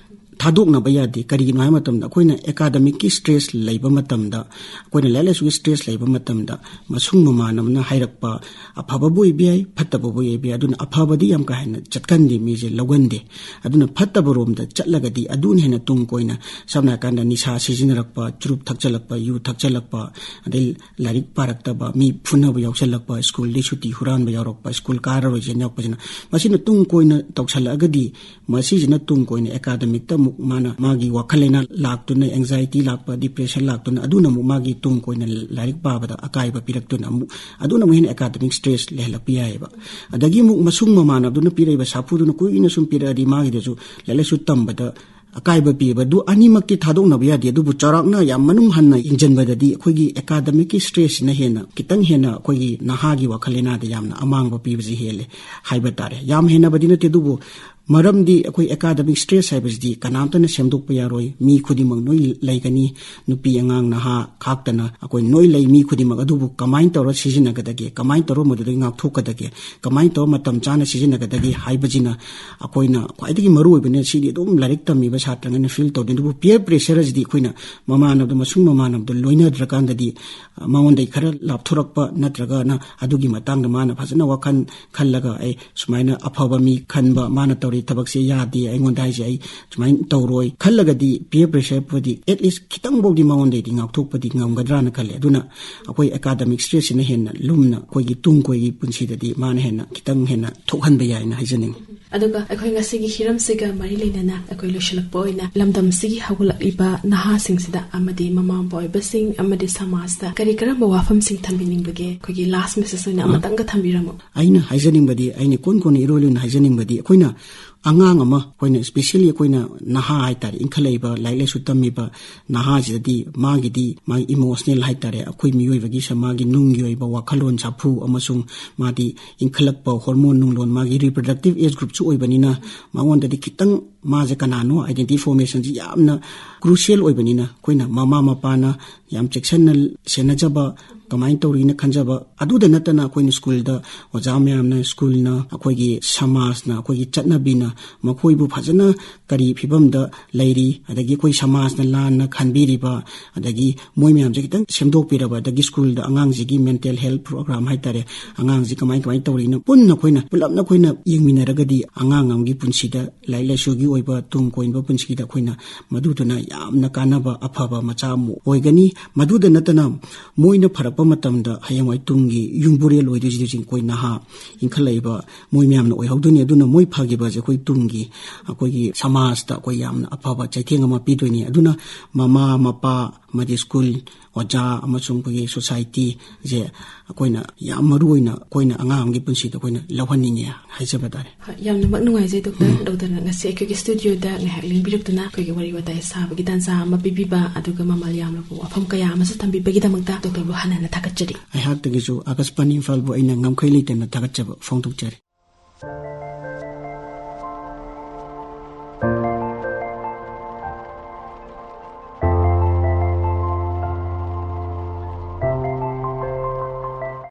ꯊꯥꯗꯣꯛꯅꯕ ꯌꯥꯗꯦ꯫ ꯀꯔꯤꯒꯤꯅꯣ ꯍꯥꯏꯕ ꯃꯇꯝꯗ, ꯑꯩꯈꯣꯏꯅ academic ꯀꯤ stress ꯂꯩꯕ ꯃꯇꯝꯗ, ꯑꯩꯈꯣꯏꯅ ꯂꯥꯏꯔꯤꯛ ꯂꯥꯏꯁꯨꯒꯤ stress ꯂꯩꯕ ꯃꯇꯝꯗ, ꯃꯁꯨꯡ ꯃꯃꯥꯟꯅꯕꯅ ꯍꯥꯏꯔꯛꯄ, ꯑꯐꯕꯕꯨ ꯑꯣꯏꯕ ꯌꯥꯏ, ꯐꯠꯇꯕꯕꯨ ꯑꯣꯏꯕ ꯌꯥꯏ, ꯑꯗꯨꯅ ꯑꯐꯕꯗꯤ ꯌꯥꯝ ꯀꯥ ꯍꯦꯟꯅ ꯆꯠꯀꯟꯗꯦ, ꯃꯤꯁꯦ ꯂꯧꯒꯟꯗꯦ꯫ ꯑꯗꯨꯅ ꯐꯠꯇꯕ ꯔꯣꯝꯗ ꯆꯠꯂꯒꯗꯤ ꯑꯗꯨꯅ ꯍꯦꯟꯅ ꯇꯨꯡ ꯀꯣꯏꯅ, ꯁꯝꯅ ꯍꯥꯏꯔꯀꯥꯟꯗ ꯅꯤꯁꯥ ꯁꯤꯖꯤꯟꯅꯔꯛꯄ, ꯆꯨꯔꯨꯞ ꯊꯛꯆꯜꯂꯛꯄ, ꯌꯨ ꯊꯛꯆꯜꯂꯛꯄ, ꯑꯗꯩ ꯂꯥꯏꯔꯤꯛ ꯄꯥꯔꯛꯇꯕ, ꯃꯤ ꯐꯨꯅꯕ ꯌꯥꯎꯁꯜꯂꯛꯄ, ꯁ꯭ꯀꯨꯜꯗꯒꯤ ꯁꯨꯇꯤ ꯍꯨꯔꯥꯟꯕ ꯌꯥꯎꯔꯛꯄ, ꯁ꯭ꯀꯨꯜ ꯀꯥꯔꯔꯣꯏꯁꯦꯅ ꯌꯥꯎꯔꯛꯄꯁꯤꯅ, ꯃꯁꯤꯅ ꯇꯨꯡ ꯀꯣꯏꯅ ꯇꯧꯁꯜꯂꯛꯑꯒꯗꯤ, ꯃꯁꯤꯁꯤꯅ ꯇꯨꯡ ꯀꯣꯏꯅ academic ꯇ ꯑꯃꯨꯛ ꯃꯥꯅ ꯃꯥꯒꯤ ꯋꯥꯈꯜ ꯂꯩꯅꯥ ꯂꯥꯛꯇꯨꯅ, anxiety ꯂꯥꯛꯄ, depression ꯂꯥꯛꯇꯨꯅ, ꯑꯗꯨꯅ ꯑꯃꯨꯛ ꯃꯥꯒꯤ ꯇꯨꯡ ꯀꯣꯏꯅ ꯂꯥꯏꯔꯤꯛ ꯄꯥꯕꯗ ꯑꯀꯥꯏꯕ ꯄꯤꯔꯛꯇꯨꯅ, ꯑꯃꯨꯛ ꯑꯗꯨꯅ ꯑꯃꯨꯛ ꯍꯦꯟꯅ academic stress ꯂꯩꯍꯜꯂꯛꯄ ꯌꯥꯏꯑꯕ꯫ ꯑꯗꯒꯤ ꯑꯃꯨꯛ ꯃꯁꯨꯡ ꯃꯃꯥꯟꯅꯕꯗꯨꯅ ꯄꯤꯔꯛꯏꯕ ꯁꯥꯐꯨꯗꯨꯅ ꯀꯨꯏꯅ ꯁꯨꯝ ꯄꯤꯔꯛꯑꯗꯤ, ꯃꯥꯒꯤꯗꯁꯨ ꯂꯥꯏꯔꯤꯛ ꯂꯥꯏꯁꯨ ꯇꯝꯕꯗ ꯑꯀꯥꯏꯕ ꯄꯤꯕ꯫ ꯑꯗꯨ ꯑꯅꯤꯃꯛꯇꯤ ꯊꯥꯗꯣꯛꯅꯕ ꯌꯥꯗꯦ꯫ ꯑꯗꯨꯕꯨ ꯆꯥꯎꯔꯥꯛꯅ ꯌꯥꯝ ꯃꯅꯨꯡ ꯍꯟꯅ ꯌꯦꯡꯁꯤꯟꯕꯗꯗꯤ, ꯑꯩꯈꯣꯏꯒꯤ academic ꯀꯤ stress ꯁꯤꯅ ꯍꯦꯟꯅ, ꯈꯤꯇꯪ ꯍꯦꯟꯅ ꯑꯩꯈꯣꯏꯒꯤ ꯅꯍꯥꯒꯤ ꯋꯥꯈꯜ ꯂꯩꯅꯥꯗ ꯌꯥꯝꯅ ꯑꯃꯥꯡꯕ ꯄꯤꯕꯁꯤ ꯍꯦꯜꯂꯦ ꯍꯥꯏꯕ ꯇꯥꯔꯦ꯫ ꯌꯥꯝ ꯍꯦꯟꯅꯕꯗꯤ ꯅꯠꯇꯦ, ꯑꯗꯨꯕꯨ ꯃꯔꯝꯗꯤ ꯑꯩꯈꯣꯏ academic stress ꯍꯥꯏꯕꯁꯤꯗꯤ ꯀꯅꯥꯝꯇꯅ ꯁꯦꯝꯗꯣꯛꯄ ꯌꯥꯔꯣꯏ꯫ ꯃꯤ ꯈꯨꯗꯤꯡꯃꯛ ꯂꯣꯏ ꯂꯩꯒꯅꯤ, ꯅꯨꯄꯤ, ꯑꯉꯥꯡ, ꯅꯍꯥ ꯈꯥꯛꯇꯅ ꯑꯩꯈꯣꯏ ꯂꯣꯏ ꯂꯩ, ꯃꯤ ꯈꯨꯗꯤꯡꯃꯛ꯫ ꯑꯗꯨꯕꯨ ꯀꯃꯥꯏꯅ ꯇꯧꯔ ꯁꯤꯖꯤꯟꯅꯒꯗꯒꯦ, ꯀꯃꯥꯏꯅ ꯇꯧꯔ ꯃꯗꯨꯗꯒꯤ ꯉꯥꯛꯊꯣꯛꯀꯗꯒꯦ, ꯀꯃꯥꯏꯅ ꯇꯧꯔ ꯃꯇꯝ ꯆꯥꯅ ꯁꯤꯖꯤꯟꯅꯒꯗꯒꯦ ꯍꯥꯏꯕꯁꯤꯅ ꯑꯩꯈꯣꯏꯅ ꯈ꯭ꯋꯥꯏꯗꯒꯤ ꯃꯔꯨ ꯑꯣꯏꯕꯅ꯫ ꯁꯤꯗꯤ ꯑꯗꯨꯝ ꯂꯥꯏꯔꯤꯛ ꯇꯝꯃꯤꯕ ꯁꯥꯇ꯭ꯔꯉꯩꯅ feel ꯇꯧꯗꯣꯏꯅꯤ꯫ ꯑꯗꯨꯕꯨ peer pressure ꯑꯁꯤꯗꯤ ꯑꯩꯈꯣꯏꯅ ꯃꯃꯥꯟꯅꯕꯗꯣ, ꯃꯁꯨꯡ ꯃꯃꯥꯟꯅꯕꯗꯣ ꯂꯣꯏꯅꯗ꯭ꯔꯀꯥꯟꯗꯗꯤ, ꯃꯉꯣꯟꯗꯒꯤ ꯈꯔ ꯂꯥꯞꯊꯣꯔꯛꯄ ꯅꯠꯇ꯭ꯔꯒꯅ ꯑꯗꯨꯒꯤ ꯃꯇꯥꯡꯗ ꯃꯥꯅ ꯐꯖꯅ ꯋꯥꯈꯜ ꯈꯜꯂꯒ, "ꯑꯩ ꯁꯨꯃꯥꯏꯅ ꯑꯐꯕ ꯃꯤ ꯈꯟꯕ, ꯃꯥꯅ ꯇꯧꯔꯤ ꯊꯕꯛꯁꯦ ꯌꯥꯗꯦ, ꯑꯩꯉꯣꯟꯗ ꯍꯥꯏꯁꯦ ꯑꯩ ꯁꯨꯃꯥꯏꯅ ꯇꯧꯔꯣꯏ" ꯈꯜꯂꯒꯗꯤ, peer pressure ꯄꯨꯗꯤ at least ꯈꯤꯇꯪꯐꯥꯎꯗꯤ ꯃꯉꯣꯟꯗꯩꯗꯤ ꯉꯥꯛꯊꯣꯛꯄꯗꯤ ꯉꯝꯒꯗ꯭ꯔꯥꯅ ꯈꯜꯂꯦ꯫ ꯑꯗꯨꯅ ꯑꯩꯈꯣꯏ academic stress ꯁꯤꯅ ꯍꯦꯟꯅ ꯂꯨꯝꯅ ꯑꯩꯈꯣꯏꯒꯤ ꯇꯨꯡ ꯀꯣꯏꯒꯤ ꯄꯨꯟꯁꯤꯗꯗꯤ ꯃꯥꯅ ꯍꯦꯟꯅ, ꯈꯤꯇꯪ ꯍꯦꯟꯅ ꯊꯣꯛꯍꯟꯕ ꯌꯥꯏꯅ ꯍꯥꯏꯖꯅꯤꯡꯉꯤ꯫ ꯑꯗꯨꯒ ꯑꯩꯈꯣꯏ ꯉꯁꯤꯒꯤ ꯍꯤꯔꯝꯁꯤꯒ ꯃꯔꯤ ꯂꯩꯅꯅ ꯑꯩꯈꯣꯏ ꯂꯣꯏꯁꯤꯜꯂꯛꯄ ꯑꯣꯏꯅ ꯂꯝꯗꯝꯁꯤꯒꯤ ꯍꯧꯒꯠꯂꯛꯂꯤꯕ ꯅꯍꯥꯁꯤꯡꯁꯤꯗ ꯑꯃꯗꯤ ꯃꯃꯥ ꯃꯄꯥ ꯑꯣꯏꯕꯁꯤꯡ ꯑꯃꯗꯤ ꯁꯃꯥꯖꯇ ꯀꯔꯤ ꯀꯔꯝꯕ ꯋꯥꯐꯝꯁꯤꯡ ꯊꯝꯕꯤꯅꯤꯡꯕꯒꯦ? ꯑꯩꯈꯣꯏꯒꯤ last message ꯑꯣꯏꯅ ꯑꯥ꯫ ꯑꯃꯇꯪꯒ ꯊꯝꯕꯤꯔꯝꯃꯨ꯫ ꯑꯩꯅ ꯍꯥꯏꯖꯅꯤꯡꯕꯗꯤ, ꯑꯩꯅ ꯏꯀꯣꯟ ꯀꯣꯟꯅ ꯏꯔꯣꯏ ꯂꯣꯏꯅ ꯍꯥꯏꯖꯅꯤꯡꯕꯗꯤ, ꯑꯩꯈꯣꯏꯅ ꯑꯉꯥꯡ ꯑꯃ, ꯑꯩꯈꯣꯏꯅ especially ꯑꯩꯈꯣꯏꯅ ꯅꯍꯥ ꯍꯥꯏꯇꯥꯔꯦ, ꯏꯟꯈꯠꯂꯛꯏꯕ, ꯂꯥꯏꯔꯤꯛ ꯂꯥꯏꯁꯨ ꯇꯝꯃꯤꯕ ꯅꯍꯥꯁꯤꯗꯗꯤ ꯃꯥꯒꯤꯗꯤ ꯃꯥꯒꯤ emotional ꯍꯥꯏꯇꯥꯔꯦ, ꯑꯩꯈꯣꯏ ꯃꯤꯑꯣꯏꯕꯒꯤ ꯁ-, ꯃꯥꯒꯤ ꯅꯨꯡꯒꯤ ꯑꯣꯏꯕ ꯋꯥꯈꯜꯂꯣꯟ ꯁꯥꯐꯨ ꯑꯃꯁꯨꯡ ꯃꯥꯗꯤ ꯏꯟꯈꯠꯂꯛꯄ hormone ꯅꯨꯡꯂꯣꯟ, ꯃꯥꯒꯤ reproductive age group ꯁꯨ ꯑꯣꯏꯕꯅꯤꯅ, ꯃꯉꯣꯟꯗꯗꯤ ꯈꯤꯇꯪ ꯃꯥꯁꯦ ꯀꯅꯥꯅꯣ identity formation ꯁꯤ ꯌꯥꯝꯅ crucial ꯑꯣꯏꯕꯅꯤꯅ, ꯑꯩꯈꯣꯏꯅ ꯃꯃꯥ ꯃꯄꯥꯅ ꯌꯥꯝ ꯆꯦꯛꯁꯤꯟꯅ ꯁꯦꯟꯅꯖꯕ, ꯀꯃꯥꯏꯅ ꯇꯧꯔꯤꯅ ꯈꯟꯖꯕ꯫ ꯑꯗꯨꯗ ꯅꯠꯇꯅ ꯑꯩꯈꯣꯏꯅ ꯁ꯭ꯀꯨꯜꯗ ꯑꯣꯖꯥ ꯃꯌꯥꯝꯅ, ꯁ꯭ꯀꯨꯜꯅ, ꯑꯩꯈꯣꯏꯒꯤ ꯁꯃꯥꯖꯅ, ꯑꯩꯈꯣꯏꯒꯤ ꯆꯠꯅꯕꯤꯅ ꯃꯈꯣꯏꯕꯨ ꯐꯖꯅ ꯀꯔꯤ ꯐꯤꯕꯝꯗ ꯂꯩꯔꯤ, ꯑꯗꯒꯤ ꯑꯩꯈꯣꯏ ꯁꯃꯥꯖꯅ ꯂꯥꯟꯅ ꯈꯟꯕꯤꯔꯤꯕ, ꯑꯗꯒꯤ ꯃꯣꯏ ꯃꯌꯥꯝꯁꯦ ꯈꯤꯇꯪ ꯁꯦꯝꯗꯣꯛꯄꯤꯔꯕ, ꯑꯗꯒꯤ ꯁ꯭ꯀꯨꯜꯗ ꯑꯉꯥꯡꯁꯤꯒꯤ mental health program ꯍꯥꯏꯇꯥꯔꯦ, ꯑꯉꯥꯡꯁꯤ ꯀꯃꯥꯏ ꯀꯃꯥꯏ ꯇꯧꯔꯤꯅ ꯄꯨꯟꯅ ꯑꯩꯈꯣꯏꯅ, ꯄꯨꯂꯞꯅ ꯑꯩꯈꯣꯏꯅ ꯌꯦꯡꯃꯤꯟꯅꯔꯒꯗꯤ ꯑꯉꯥꯡ ꯑꯃꯒꯤ ꯄꯨꯟꯁꯤꯗ, ꯂꯥꯏꯔꯤꯛ ꯂꯥꯏꯁꯨꯒꯤ ꯑꯣꯏꯕ ꯇꯨꯡ ꯀꯣꯏꯕ ꯄꯨꯟꯁꯤꯗ ꯑꯩꯈꯣꯏꯅ ꯃꯗꯨꯗꯨꯅ ꯌꯥꯝꯅ ꯀꯥꯟꯅꯕ ꯑꯐꯕ ꯃꯆꯥ ꯑꯃ ꯑꯣꯏꯒꯅꯤ꯫ ꯃꯗꯨꯗ ꯅꯠꯇꯅ ꯃꯣꯏꯅ ꯐꯔꯛꯄ ꯃꯇꯝꯗ ꯍꯌꯦꯡꯋꯥꯏ ꯇꯨꯡꯒꯤ ꯌꯨꯝꯕꯨꯔꯦꯜ ꯑꯣꯏꯗꯣꯏꯁꯤꯗꯤ ꯑꯩꯈꯣꯏ ꯅꯍꯥ ꯏꯟꯈꯠꯂꯛꯏꯕ ꯃꯣꯏ ꯃꯌꯥꯝꯅ ꯑꯣꯏꯍꯧꯗꯣꯏꯅꯤ꯫ ꯑꯗꯨꯅ ꯃꯣꯏ ꯐꯈꯤꯕꯁꯦ ꯑꯩꯈꯣꯏ ꯇꯨꯡꯒꯤ, ꯑꯩꯈꯣꯏꯒꯤ ꯁꯃꯥꯖꯇ ꯑꯩꯈꯣꯏ ꯌꯥꯝꯅ ꯑꯐꯕ ꯆꯩꯊꯦꯡ ꯑꯃ ꯄꯤꯗꯣꯏꯅꯤ꯫ ꯑꯗꯨꯅ ꯃꯃꯥ ꯃꯄꯥ ꯑꯃꯗꯤ ꯁ꯭ꯀꯨꯜ, ꯑꯣꯖꯥ ꯑꯃꯁꯨꯡ ꯑꯩꯈꯣꯏꯒꯤ societyꯁꯦ ꯑꯩꯈꯣꯏꯅ ꯌꯥꯝ ꯃꯔꯨ ꯑꯣꯏꯅ ꯑꯩꯈꯣꯏꯅ ꯑꯉꯥꯡ ꯑꯃꯒꯤ ꯄꯨꯟꯁꯤꯗ ꯑꯩꯈꯣꯏꯅ ꯂꯧꯍꯟꯅꯤꯡꯉꯦ ꯍꯥꯏꯖꯕ ꯇꯥꯔꯦ꯫ ꯍꯣꯏ, ꯌꯥꯝꯅꯃꯛ ꯅꯨꯡꯉꯥꯏꯖꯩ, ꯗꯣꯛꯇꯔ꯫ ꯎꯝ꯫ ꯗꯣꯛꯇꯔꯅ ꯉꯁꯤ ꯑꯩꯈꯣꯏꯒꯤ studioꯗ ꯉꯥꯏꯍꯥꯛ ꯂꯦꯡꯕꯤꯔꯛꯇꯨꯅ ꯑꯩꯈꯣꯏꯒꯤ ꯋꯥꯔꯤ ꯋꯥꯇꯥꯏ ꯁꯥꯕꯒꯤ ꯇꯥꯟꯖꯥ ꯑꯃ ꯄꯤꯕꯤꯕ, ꯑꯗꯨꯒ ꯃꯃꯜ ꯌꯥꯝꯂꯕ ꯋꯥꯐꯝ ꯀꯌꯥ ꯑꯃꯁꯨ ꯊꯝꯕꯤꯕꯒꯤꯗꯃꯛꯇ ꯗꯣꯛꯇꯔꯕꯨ ꯍꯟꯅ ꯍꯟꯅ ꯊꯥꯒꯠꯆꯔꯤ꯫ ꯑꯩꯍꯥꯛꯇꯒꯤꯁꯨ ꯑꯥꯀꯥꯁꯕꯥꯅꯤ ꯏꯝꯐꯥꯜꯕꯨ ꯑꯩꯅ ꯉꯝꯈꯩ ꯂꯩꯇꯅ ꯊꯥꯒꯠꯆꯕ ꯐꯣꯡꯗꯣꯛꯆꯔꯤ꯫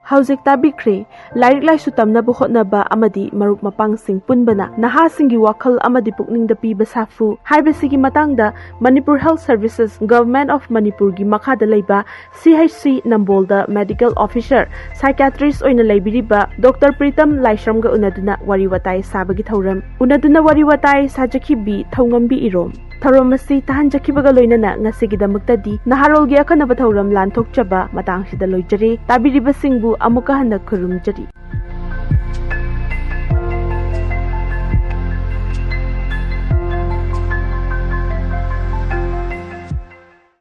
ꯍꯧꯖꯤꯛ ꯇꯥꯕꯤꯈ꯭ꯔꯦ, ꯂꯥꯏꯔꯤꯛ ꯂꯥꯏꯁꯨ ꯇꯝꯅꯕ ꯍꯣꯠꯅꯕ ꯑꯃꯗꯤ ꯃꯔꯨꯞ ꯃꯄꯥꯡꯁꯤꯡ ꯄꯨꯟꯕꯅ ꯅꯍꯥꯁꯤꯡꯒꯤ ꯋꯥꯈꯜ ꯑꯃꯗꯤ ꯄꯨꯛꯅꯤꯡꯗ ꯄꯤꯕ ꯁꯥꯐꯨ ꯍꯥꯏꯕꯁꯤꯒꯤ ꯃꯇꯥꯡꯗ Manipur Health Services, Government of Manipurꯒꯤ ꯃꯈꯥꯗ ꯂꯩꯕ C H C ꯅꯝꯕꯣꯜꯗ medical officer, psychiatrist ꯑꯣꯏꯅ ꯂꯩꯕꯤꯔꯤꯕ ꯗꯣꯛꯇꯔ ꯄ꯭ꯔꯤꯇꯝ ꯂꯥꯏꯁ꯭ꯔꯝꯒ ꯎꯅꯗꯨꯅ ꯋꯥꯔꯤ ꯋꯥꯇꯥꯏ ꯁꯥꯕꯒꯤ ꯊꯧꯔꯝ꯫ ꯎꯅꯗꯨꯅ ꯋꯥꯔꯤ ꯋꯥꯇꯥꯏ ꯁꯥꯖꯈꯤꯕꯤ ꯊꯧꯉꯝꯕꯤ ꯏꯔꯣꯝ꯫ ꯊꯧꯔꯝ ꯑꯁꯤ ꯇꯥꯍꯟꯖꯈꯤꯕꯒ ꯂꯣꯏꯅꯅ ꯉꯁꯤꯒꯤꯗꯃꯛꯇꯗꯤ ꯅꯍꯥꯔꯣꯜꯒꯤ ꯑꯈꯟꯅꯕ ꯊꯧꯔꯝ ꯂꯥꯟꯊꯣꯛꯆꯕ ꯃꯇꯥꯡꯁꯤꯗ ꯂꯣꯏꯖꯔꯦ꯫ ꯇꯥꯕꯤꯔꯤꯕꯁꯤꯡꯕꯨ ꯑꯃꯨꯛꯀ ꯍꯟꯅ ꯈꯨꯔꯨꯝꯖꯔꯤ꯫